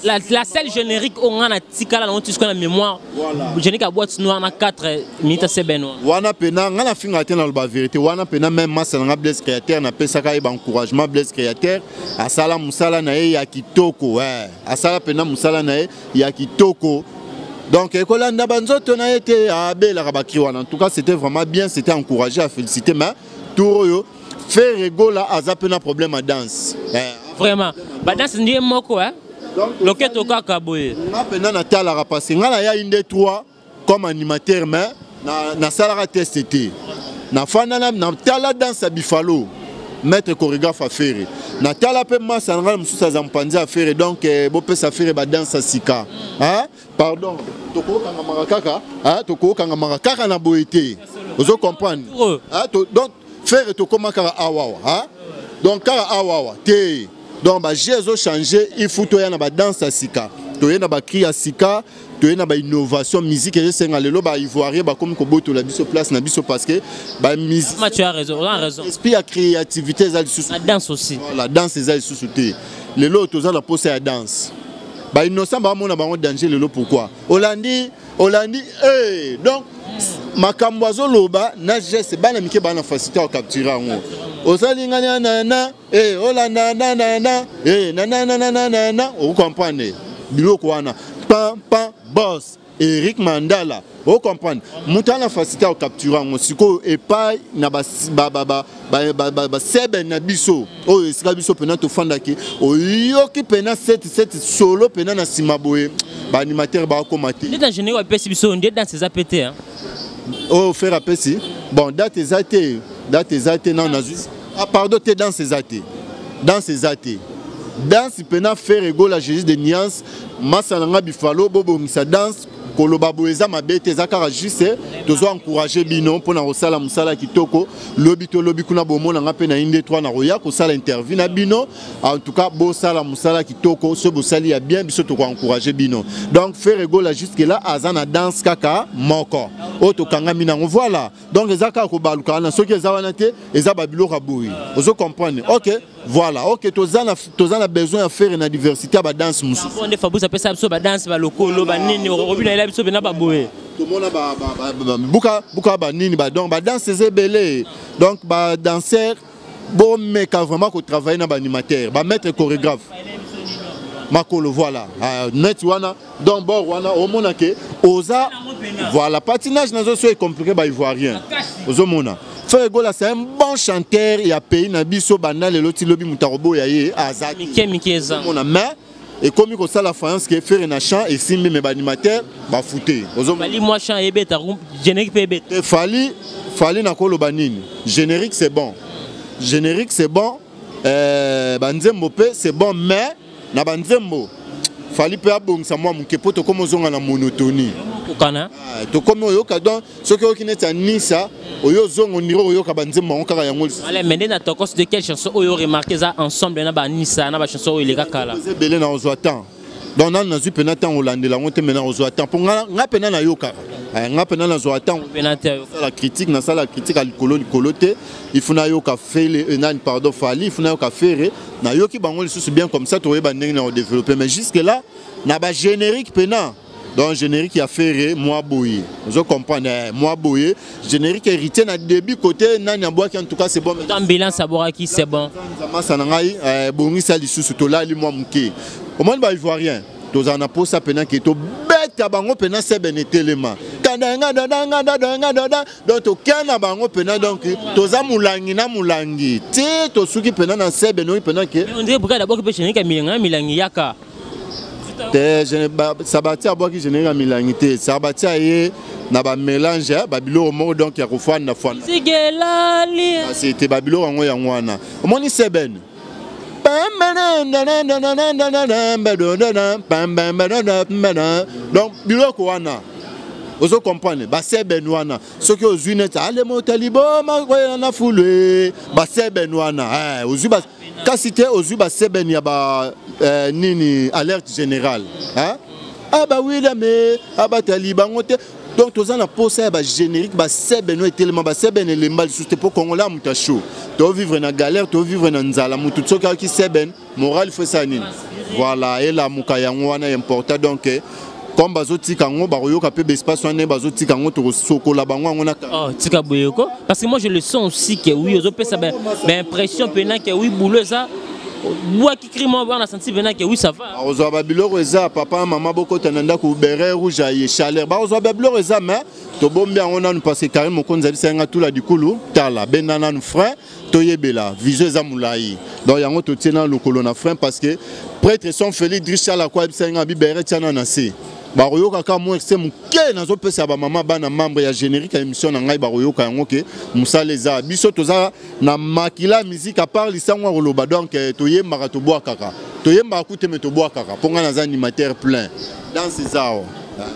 La seule générique oyo nga na tikala nango tisiko na mémoire. Voilà. Générique ya Boîte Noire na 4 minutes sebene. Wana pena nga na finga te, na loba vérité. Wana pena même masa na nga Blaise Créateur, napesaka ye baencouragement. Blaise Créateur asala mosala na ye ya kitoko, ouais. Asala pena mosala na ye ya kitoko, donc ekolanda banzoto na ye te, abelaka bacri wana. En tout cas, c'était vraiment bien, c'était encouragé, à féliciter. Mais tour oyo Ferre Gola aza mpe na problème ya danse. Vraiment, badanse ndiye moko, eh? Loketo kaka boye. Nga mpena natalaka, parce que nga nayai nde 3 comme animateur, mais nasalaka test te. Nafanda, natala danse ya Bifalo, maître chorégraphe a Ferre, natala mpe masa na ngai mosusu aza mopanzi a Ferre. Donc bopesa Ferre badanse ya sika. Pardon, tokokangamaka kaka, tokokangamaka kaka na boye te, ozo comprendre. Donc Ferre, tokóma kaka awawa, donc kaka awawa te. Donc bajeu ezochange, il faut toya na badanse ya sika, toye na bacri ya sika, toye na bainnovation. Musique ezosenga lelo, baivoirien bakomi kobotola biso place na biso, parce que bamusique, tu as raison, raison. Esprit ya créativité eza lisusu. La danse aussi. La danse eza lisusu te. Lelo toza na posa ya danse. Bainnocent baomona bango danger lelo. Pourquoi? Olandi, olandi, hey! Donc makambo azoloba na geste, bana mike baa na facilité ya kocapture yango. Osali ngani nana, olanda nanana, nananananana, okocomprendre biloko wana, pam pam, boss Eric Mandala, ocomprendre. Moto ana facilité ya kocapture yango. Sikoyo epai na basebe na biso oyo, esika biso mpena tofandaki, oyoki mpena 77 solo mpena na nsima boye, baanimateur bakoma te. Nde na générique apesi biso nde danse eza pe te. Oyo Ferre apesi, bon, date eza te, date eza te nano nazwi. Ah pardon, te, danse eza te, danse eza te. Danse mpena Ferre Gola, Jésus de Nuance, masa na nga Bifalo, bobongisa danse. Koloba boye eza mabe te, eza kaka juste tozo encourage bino mpona kosala mosala kitoko. Lobi tolobi kuna, bomona nga mpe na inde 3 na koya kosala interview na bino. En tout cas, bosala mosala kitoko. So bosali ya bien, biso tokoencourage bino. Donc Ferre Gola jusque là aza na danse kaka moko oyo tokangami nango. Voilà, donc eza kaka kobaluka wana. Soki eza wana te, eza babiloko ya boye, ozo comprendre. Ok, voilà, ok, toza na besoin ya Ferre na diversité ya badanse mosusu. Nde Fabrice apesa biso badanse, balokolo, banini, okobina yela biso mpena baboye. Tomona buka buka, banini, donc badanse eza ebele. Donc badanser, bomeka vraiment kotravailler na baanimateur, bamaître chorégraphe. Makolo, voilà. Net wana, donc bord wana omona ke oza, voilà, patinage nazo so compliqué ba Ivoirien. Ozomona. Ferre Gola, c'est un bon chanteur ya pays na biso. Banda lelo ti lobi, moto akoboya ye aza. Mike mike eza. Omona, mais ekomi kosala faïence ke Ferre na chant esimbi, mais baanimateur bafute. Fally mwa chant ebeta, générique mpe ebeta. Fally, Fally nakoloba nini? Générique c'est bon, générique c'est bon, banzembo mpe c'est bon, mais na banzembo Fally mpe abongisa mwa moke mpo tokómi ozonga na monotonie. Kokana. Tokomi oyoka, donc soki oyoki neti ya Nisa oyo, ozonga ondire oyoka banzembo yango kaka yango. Ale, mais nde na Tokos de quelle chanson oyo remarqué eza ensemble na banisa na bachanson oyo eleka kala? Eza ebele na ozwa temps, donc nanu nazwi mpena ntango olandela yango te, mais na ozwa temps mpo nga mpena nayokaka, nga mpena nazwa temps. Mpena te. Nasala critique, nasala critique ya likolo likolo te. Il faut nayoka Fele, nani, pardon, Fally, il faut nayoka Ferre, nayoki bango lisusu bien, comme ça toyeba ndenge na kodévelopper. Mais jusque là na bagénérique mpena, donc générique ya Ferre mwa boye, ozo comprendre, mwa boye, générique Héritier na début côté nani abwaki, en tout cas c'est bon. Ambulance abwakaki, c'est bon. Masa na ngai, bongisa lisusu, tolali mwa moke. Omoni baivoirien, tozala na posa mpena ke tobeta bango mpena sebene etelema kandangadadangadadangadada, donc tokea na bango mpena, donc toza molangi na molangi te, tosuki mpena na sebene oyo mpena ke. On dirait brigade abwaki mpe générique ya milangi, milangi yaka. Te, Sabati abwaki générique ya milangi te. Sabati aye na bamélange babiloko moko, donc ya kofanda fanda. Sigelali. Kasi te, babiloko yango, yango wana omoni sebene. Donc biloko wana, ozo comprendre, basebene wana, soki ozwi neti alema otali boma koyela na fulu, basebene wana ozwi, kasi te, ozwi basebene ya ba nini, alerte générale, bawilliam abatali bango te. Donc toza na posa ya bagénérique basebene oyo etelema, basebene elemba lisusu te, mpo Congolais ya moto achaud, tovivre na galère, tovivre na nzala. Motu soki ayoki sebene, moral fo esala nini? Voilà, elamuka. Yango wana important. Donc comme bazotika yango, bakoyoka mpe baespace wana, bazotika yango, tokosokola bango yango na Oh, tika boyeko, parce que moi je le sens aussi que oui, ozopesa baimpression mpena que oui, boulot eza bwaki cri moko wana, senti mpena que oui, ça va. Bakozwa babiloko eza, papa, mama, bokota na ndako, béret rouge aye chaleur, bakozwa babiloko eza, mais tobombi yango nanu parce que Karine Mokonzi abisa yanga tula dikulu tala benda nanu frein, toyebela vision eza molai. Donc yango totie nanu lokolo na frein parce que prêtre son Félix Drishala ko ayebisa yanga bibere tia nanu na se, bakoyoka kaka mwa se moke nazopesa bamama bana membre ya générique ya émission na ngai, bakoyoka yango ke mosala eza. Biso toza na makila musique, à part lisango ya koloba, donc toyembaka, tobwakaka, toyembaka kute, me tobwakaka mpo ngai naza animateur plein, danse eza awa.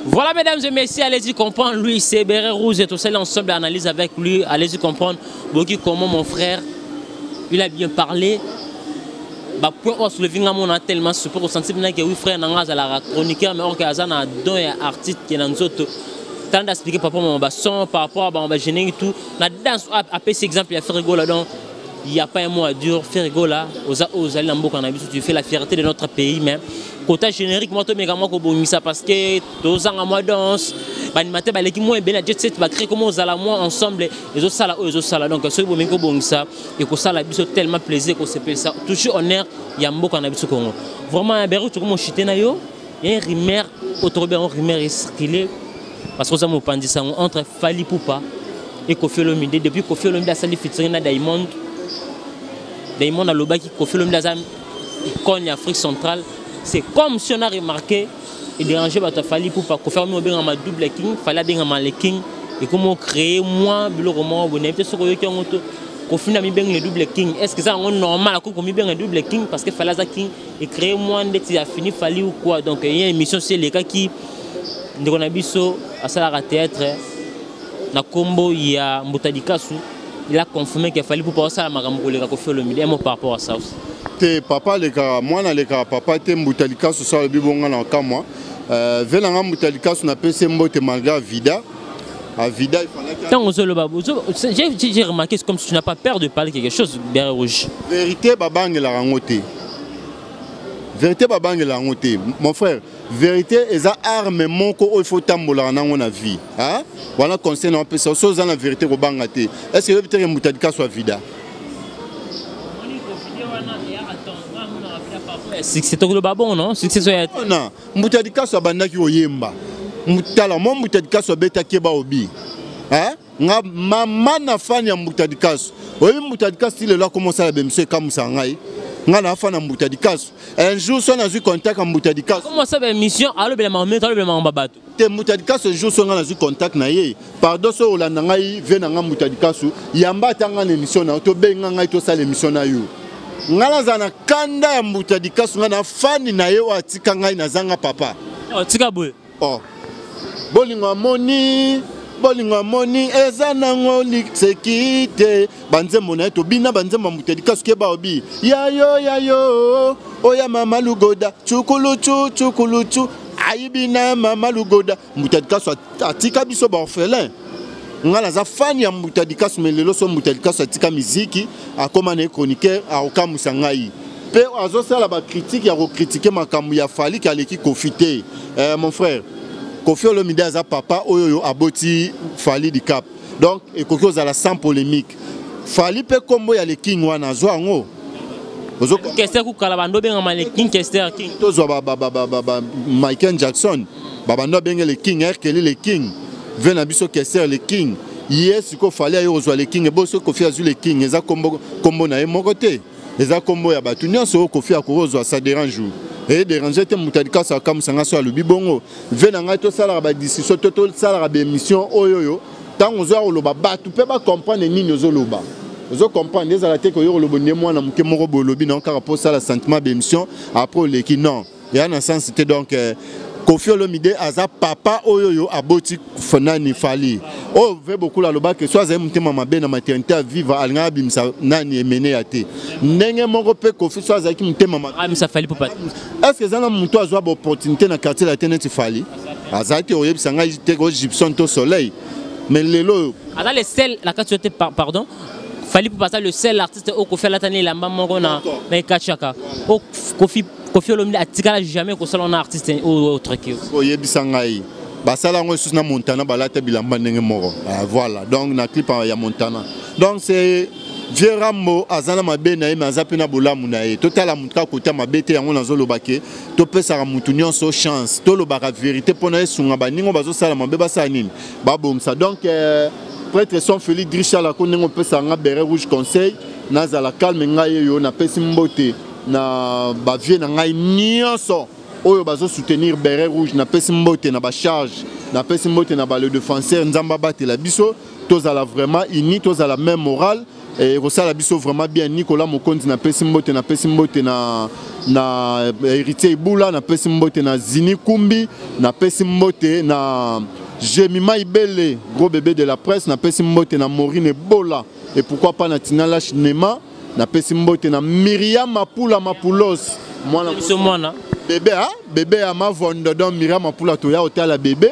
Voilà, mesdames et messieurs, allez-y comprendre. Lui, c'est Béret Rouge et tout ça, ensemble, analyse avec lui. Allez-y comprendre. Boki, comment mon frère, il a bien parlé. Bah, point oyo soulevé nga mona tellement super ressenti que oui, frère nanga azalaka chroniqueur, mais or que aza na don ya artiste ke na nzoto. Tant d'expliquer papa mama ba son par rapport à ba générique, tout na danse, apesi exemple ya Ferre Gola. Donc il n'y a pas un mot à dire. Ferre Gola, oza ozali na mboka na biso, tu fais la fierté de notre pays, mais côté générique, moi tomeka mwa kobongisa parce que tozanga mwa danse, baanimateur baleki mwa ebele na jet set, bacrée comment ozala mwa ensemble ezosala oyo ezosala. Donc soki bomeki kobongisa, ekosala biso tellement plaisir, ekosepelisa toujours honneur ya mboka na biso Congo. Vraiment, Beru, tokomoshite na yo. Ya rumeur oyo tokobi yango, rumeur ecircule parce que oza mopanzi sango, entre Fally Ipupa et Koffi Olomide. Depuis Koffi Olomide asali featuring na Diamond, Diamond alobaki Koffi Olomide aza icône ya Afrique centrale. C'est comme si on a remarqué et déranger bato ya Fally Ipupa. Koffi Olomide obengama double king, Fally abengama le king, ekomi créer mwa biloko moko boye. Nayebi te soki oyoki yango to Koffi na mibengi le double king. Est ce que eza yango normal akoki komibenga double king parce que Fally aza king et créer mwa ndeti afini Fally ou quoi? Donc ye émission si elekaki, ndeko na biso asalaka théâtre na nkombo ya Mbuta Dikasu, il a confirmé qu'il fallait pour osala makambo koleka Koffi Olomide. Un mot par rapport à ça aussi? Te, papa alekaka mwana, alekaka papa te. Mbuta Likasu so alobi bonga na kamwa, ve nanga Mbuta Likasu, napesi mbote malgré avida avida. Tant j'ai remarqué, c'est comme si tu n'as pas peur de parler quelque chose, Béret Rouge. Vérité babangelaka yango te, vérité babangelaka yango te, mon frère. Vérité eza arme moko oyo faut tambolaka nango na vie. Wana conseil na opesa: so oza na vérité, kobanga te. Est ce que oyebi teke Mbuta Likasu avida? Succès tokoloba bon non succès so ya na Mbuta Likasu abandaki koyemba. Tala mo Mbuta Likasu abetaki ba obi. Hein? Nga mama na fan ya Mbuta Likasu. Oyebi Mbuta Likasu ti lelo akoma osala bemiso ekamwisa ngai. Nga na fan ya Mbuta Likasu. Un jour so nazwi contact ya Mbuta Likasu. Comment ça émission alobela makambo alobela makambo bato. Te Mbuta Likasu un jour so nga nazwi contact na ye. Pardon so olanda ngai vie na nga Mbuta Likasu yamba ata nga na émission na yo to benga ngai tosala émission na yo. Nga nazala na kanda ya Mbuta Likasu nga na fan na ye oyo atika ngai nazanga papa. Oh, tika boye. Oh. Bolingo amoni bolingo amoni eza nango liseki te banzembo na ye tobina banzembo ya Mbuta Likasu keba obi yayo yayo oya mama lugoda cukulucu cukulucu ayibina mama lugoda. Mbuta Likasu atika biso ba orphelin. Nga naza fan ya Mbuta Likasu mais lelo so Mbuta Likasu atika miziki akoma na ye chroniqueur akokamwisa ngai mpe azosala ba critique ya kokritike makambo ya Fally ki aleki Koffi te. Mon frère Koffi Olomide aza papa oyo oyo aboti Fally Dicap, donc ekoki kozala sans polémique. Fally mpe kombo ya le king wana azwa yango. Kester kukala bando bengama le king Kester king. Tozwa ba Michael Jackson babando abenge le king, R. Kelly le king, ve na biso Kester le king. Ye siko Fally aye kozwa le king, eboso Koffi azwi le king, eza kombo, kombo na ye moko te. Eza kombo ya bato nyonso oyo Koffi akoki kozwa, ça dérange ou? E dérange te. Mbuta Likasu akamwisa nga so alobi bongo. Ve na ngai tosalaka ba discussion to tosalaka ba émission oyo oyo ntango ozoya koloba bato mpe ba comprendre nini ozoloba. Ozo comprendre ezala te koyo koloba nde mwana moke moko boye olobi na kaka mpo osala sentiment ba émission après oleki non. Ya na sens te. Donc Koffi Olomide aza papa oyo oyo aboti nani Fally. Oyo ve beaucoup alobaki so azali motema mabe na maternité ya Viva alingaka abimisa nani emene ya te. Ndenge moko mpe Koffi so azalaki motema mabe. Abimisa Fally Ipupa. Est-ce que eza na moto azwa ba opportunité na quartier la te neti Fally? Azali te oyebisa ngai te ko Gibson to Soleil. Mais lelo oyo aza le seul la kati te pardon Fally Ipupa aza le seul artiste oyo Koffi alata na elamba moko na na ekachaka. O Koffi Olomide atikala jamais kosala na artiste oyo autre que. Oyebisa ngai basala yango lisusu na Montana balata bilamba ndenge moko. Voilà, donc na clip ya Montana. Donc c'est Vieux Rambo aza na mabe na ye mais aza pe na bolamu na ye. Totala mutu kaka kota mabe te yango nazoloba ke topesaka mutu nyonso chance. Tolobaka vérité mpona esunga baningo bazosala mabe basala nini? Babongisa. Donc prêtre son Félix Drishala ko ndenge opesaka nga béret rouge conseil nazala calme ngai yo napesi mbote na ba vieux na ngai nyonso oyo bazo soutenir béret rouge, napesi mbote na ba charge, napesi mbote na ba le défenseur. Nzamba batela biso tozala vraiment uni, tozala même morale et kosala biso vraiment bien. Nicolas Mokonzi napesi mbote, napesi mbote na héritier Ibula, napesi mbote na Zini Kumbi, napesi mbote na Jemima Ibele, gros bébé de la presse, napesi mbote na Maureen Ebola et pourquoi pas na Tina Lash Nema, napesi mbote na Myriam Mapula Mapulos, mwana biso mwana bébé hein, bébé ya Mavondo. Donc Myriam Mapula toya hôtel bébé.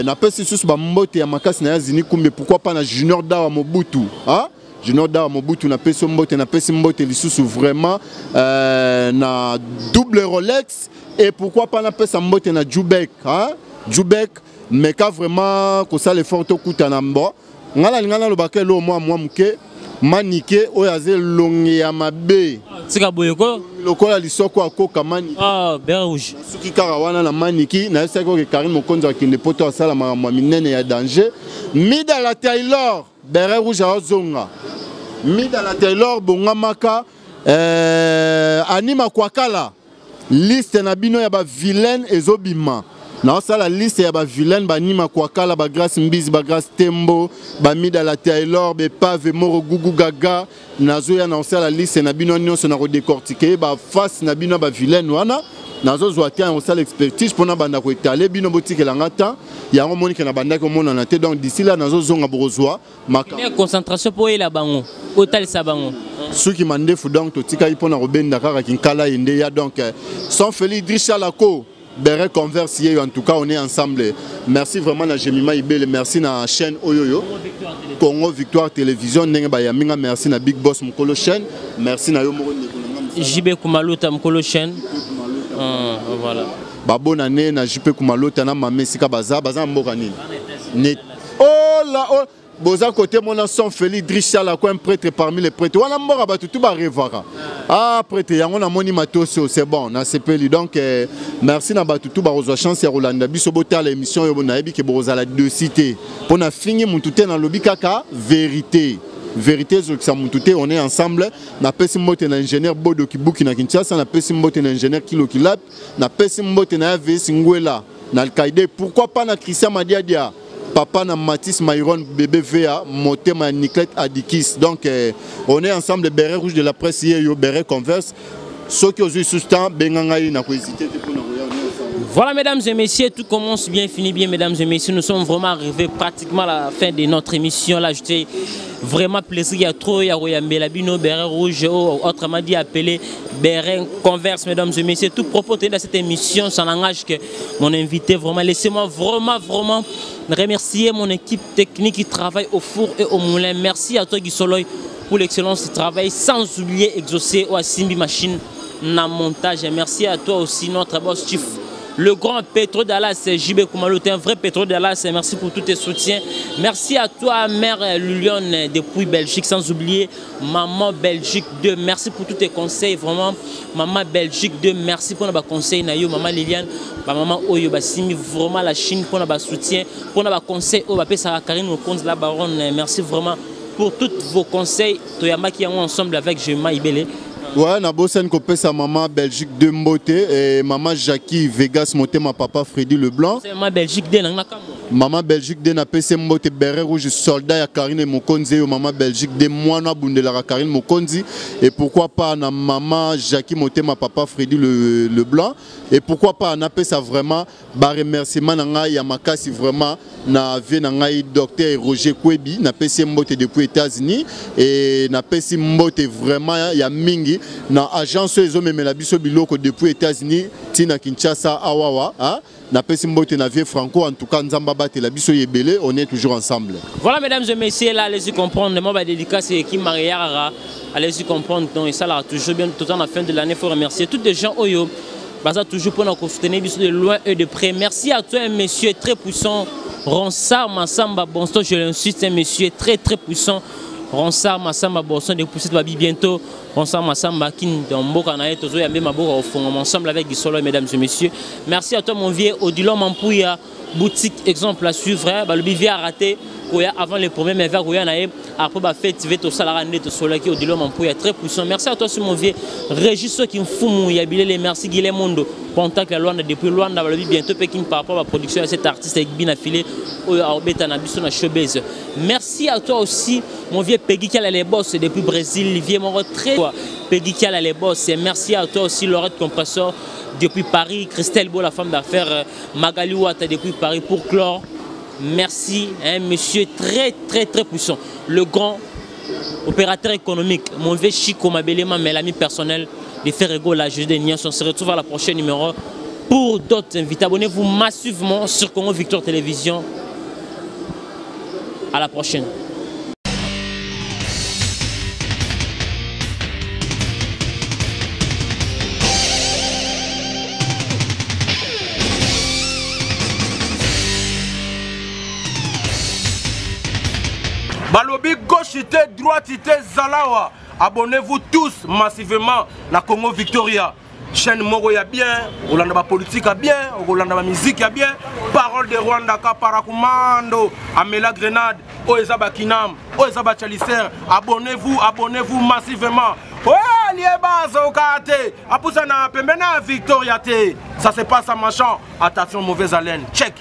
Napesi susu ba mbote ya makasi na ya Zini Kumbi, pourquoi pas na Junior Dawa Mobutu, hein? Junior Dawa Mobutu napesi mbote, napesi mbote lisusu vraiment na double Rolex et pourquoi pas napesa mbote na Jubek, hein? Jubek meka vraiment kosala effort tokutana mbo ngala lingana lobaka elo mwa mwa muke manike oyo aze longe ya mabe. Tika boye ko lokola lisoko akoka manike. Ah, béret rouge. Soki kaka wana na maniki na yesaki oke Karine Mokonzi akende poto asala makambo ya minene ya danger. Mida la Taylor, béret rouge azonga. Mida la Taylor bongamaka anima kwakala liste na bino ya ba vilaine ezobima. Na osala liste ya ba vilaine ba nima kwakala ba Grâce Mbizi ba Grâce Tembo ba Mida la Taylor be Pave Moro Gugu Gaga nazoya na osala liste na bino nyonso na kodécortiquer ba face na bino ba vilaine wana nazozwa te osala expertise mpona banda koetale bino botikela nga temps yango monike na bandaki omonana te. Donc d'ici là nazozonga bokozwa maka concentration po oyela bango otalisa bango suki mandefu. Donc totikaki mpona kobenda kaka kinkala ye nde ya. Donc sans Félix Drishalako Béret Converse en tout cas on est ensemble. Merci vraiment na Jemima Ibele, merci na chaîne Oyoyo Congo Victoire Télévision ndenge ba yaminga, merci na Big Boss Mukolo chaîne, merci na yo moko ndeko na nga JB Kumaluta Mukolo chaîne. Voilà. Ba bonne année na JP Kumaluta na Mame Sika baza baza mboka nini? Net. Oh là oh. Boza côté mona son Félix Drishala quoi, un prêtre parmi les prêtres. Wana mboka bato tout ba rêvaka. Ah prêtre yango na moni matoso, c'est bon, na sepeli. Donc merci na bato tout ba kozwa chance ya kolanda biso, botala émission oyo, nayebi ke bokozala de cité. Pona fingi mutu te, na lobi kaka vérité. Vérité ezokisa mutu te, on est ensemble. Napesi mbote na ingénieur Bodo Kibuki na Kinshasa, napesi mbote na ingénieur Kilo Kilap, napesi mbote na AVS Ngwela na Al-Qaïda, pourquoi pas na Christian Madiadia, papa na Mathis Mayron bébé VA motema ya Niclette Adikis. Donc on est ensemble, béret rouge de la presse yeyo, béret converse. Soki ozwi sous temps, benga ngai, na kohésiter te mpona koya, on est ensemble. Voilà, mesdames et messieurs, tout commence bien, finit bien, mesdames et messieurs. Nous sommes vraiment arrivés pratiquement à la fin de notre émission. Là, j'étais vraiment plaisir. Il y a trop, il y a Royambela Bino, Béret Rouge, autrement dit appelé Béret Converse, mesdames et messieurs. Tout propos tenu dans cette émission, ça n'engage que mon invité. Vraiment, laissez-moi vraiment, vraiment remercier mon équipe technique qui travaille au four et au moulin. Merci à toi, Guy Soloy, pour l'excellence du travail, sans oublier Exaucé Oasimbi Machine na montage. Et merci à toi aussi, notre boss chief, le grand Petro Dallas, JB Koumalo, t'es un vrai Petro Dallas. Merci pour tous tes soutiens. Merci à toi, mère Lulione depuis Belgique, sans oublier Maman Belgique 2. Merci pour tous tes conseils, vraiment. Maman Belgique 2, merci pour nos conseils. Nayo, Maman Liliane, ba Maman Oyo, ba Simi, vraiment la Chine pour nos soutiens, pour nos conseils. Oh, ba Pesa Karine, au compte de la baronne. Merci vraiment pour tous vos conseils. Toyama qui est ensemble avec Jema Ibele. Ouais, na bosani kopesa maman Belgique 2 mbote et maman Jackie Vegas motema papa Freddy Leblanc. C'est maman Belgique 2 na kambo. Maman Belgique 2 na pese mbote, béret rouge soldat ya Karine Mokonzi yo, maman Belgique 2 mwana bundelaka Karine Mokonzi, et pourquoi pas na maman Jackie motema papa Freddy Leblanc, et pourquoi pas na pesa vraiment ba remerciement na ngai ya makasi vraiment na vie na ngai docteur Roger Kwebi, na pesi mbote depuis États-Unis, et na pesi mbote vraiment ya mingi na agence oyo ezomemela biso biloko depuis États-Unis tina Kinshasa awawa, hein? Na pesi mbote na vie Franco, en tout cas Nzamba batela biso yebele, on est toujours ensemble. Voilà, mesdames et messieurs, là allez-y comprendre, moi ba dédicace qui mariara, allez-y comprendre, donc ça là toujours bien tout en la fin de l'année, faut remercier toutes les gens oyo baza toujours pour nous soutenir de loin et de près. Merci à toi, un monsieur très puissant, Ronsard Massamba Bonson, je l'insiste, un monsieur très très puissant, Ronsard Massamba Bonson, de pousser de bientôt, Ronsard Massamba qui dans Mboka na yeto, Zoya Mbema Boka au fond, ensemble avec Guy Solo, mesdames et messieurs. Merci à toi, mon vieux Odilon Mampouya, boutique exemple à suivre, hein, bah, le vieux a raté, Koya avant les premiers, mais vers Koya nae, après bah fête, veto salara net au soleil qui Odilon Mampouya très puissant. Merci à toi, sur mon vieux Régis qui mfumu Yabilé, les merci Guilhem Mondo, contact la Luanda depuis Luanda, bah, le bientôt Pékin par rapport à la production de cet artiste avec Bina Filé, au Arbeta na biso na Showbase. Merci à toi aussi, mon vieux Peggy qui a les boss depuis Brésil, vieux mon très Peggy qui a les boss. Et merci à toi aussi, Laurette Compressor depuis Paris, Christelle Beau, la femme d'affaires, Magali Ouatta depuis Paris pour clore. Merci, hein, monsieur très très très puissant, le grand opérateur économique, mon vieux Chico Mabelema, mais l'ami personnel de Ferrego, la juge de Niens. On se retrouve à la prochaine numéro pour d'autres invités. Abonnez-vous massivement sur Congo Victoire Télévision. À la prochaine. Balobi gauche te, droite te, zalawa. Abonnez-vous tous massivement na Congo Victoria. Chaîne moko ya bien, olanda ba politique ya bien, olanda ba musique ya bien. Parole de Rwanda ka paracommando, Amela Grenade, oyo eza ba Kinam, oyo eza ba Chalicer. Abonnez-vous, abonnez-vous massivement. Oh, lieba zokate, apusa na pembena Victoria te. Ça se passe à Machan. Attention mauvaise haleine. Check.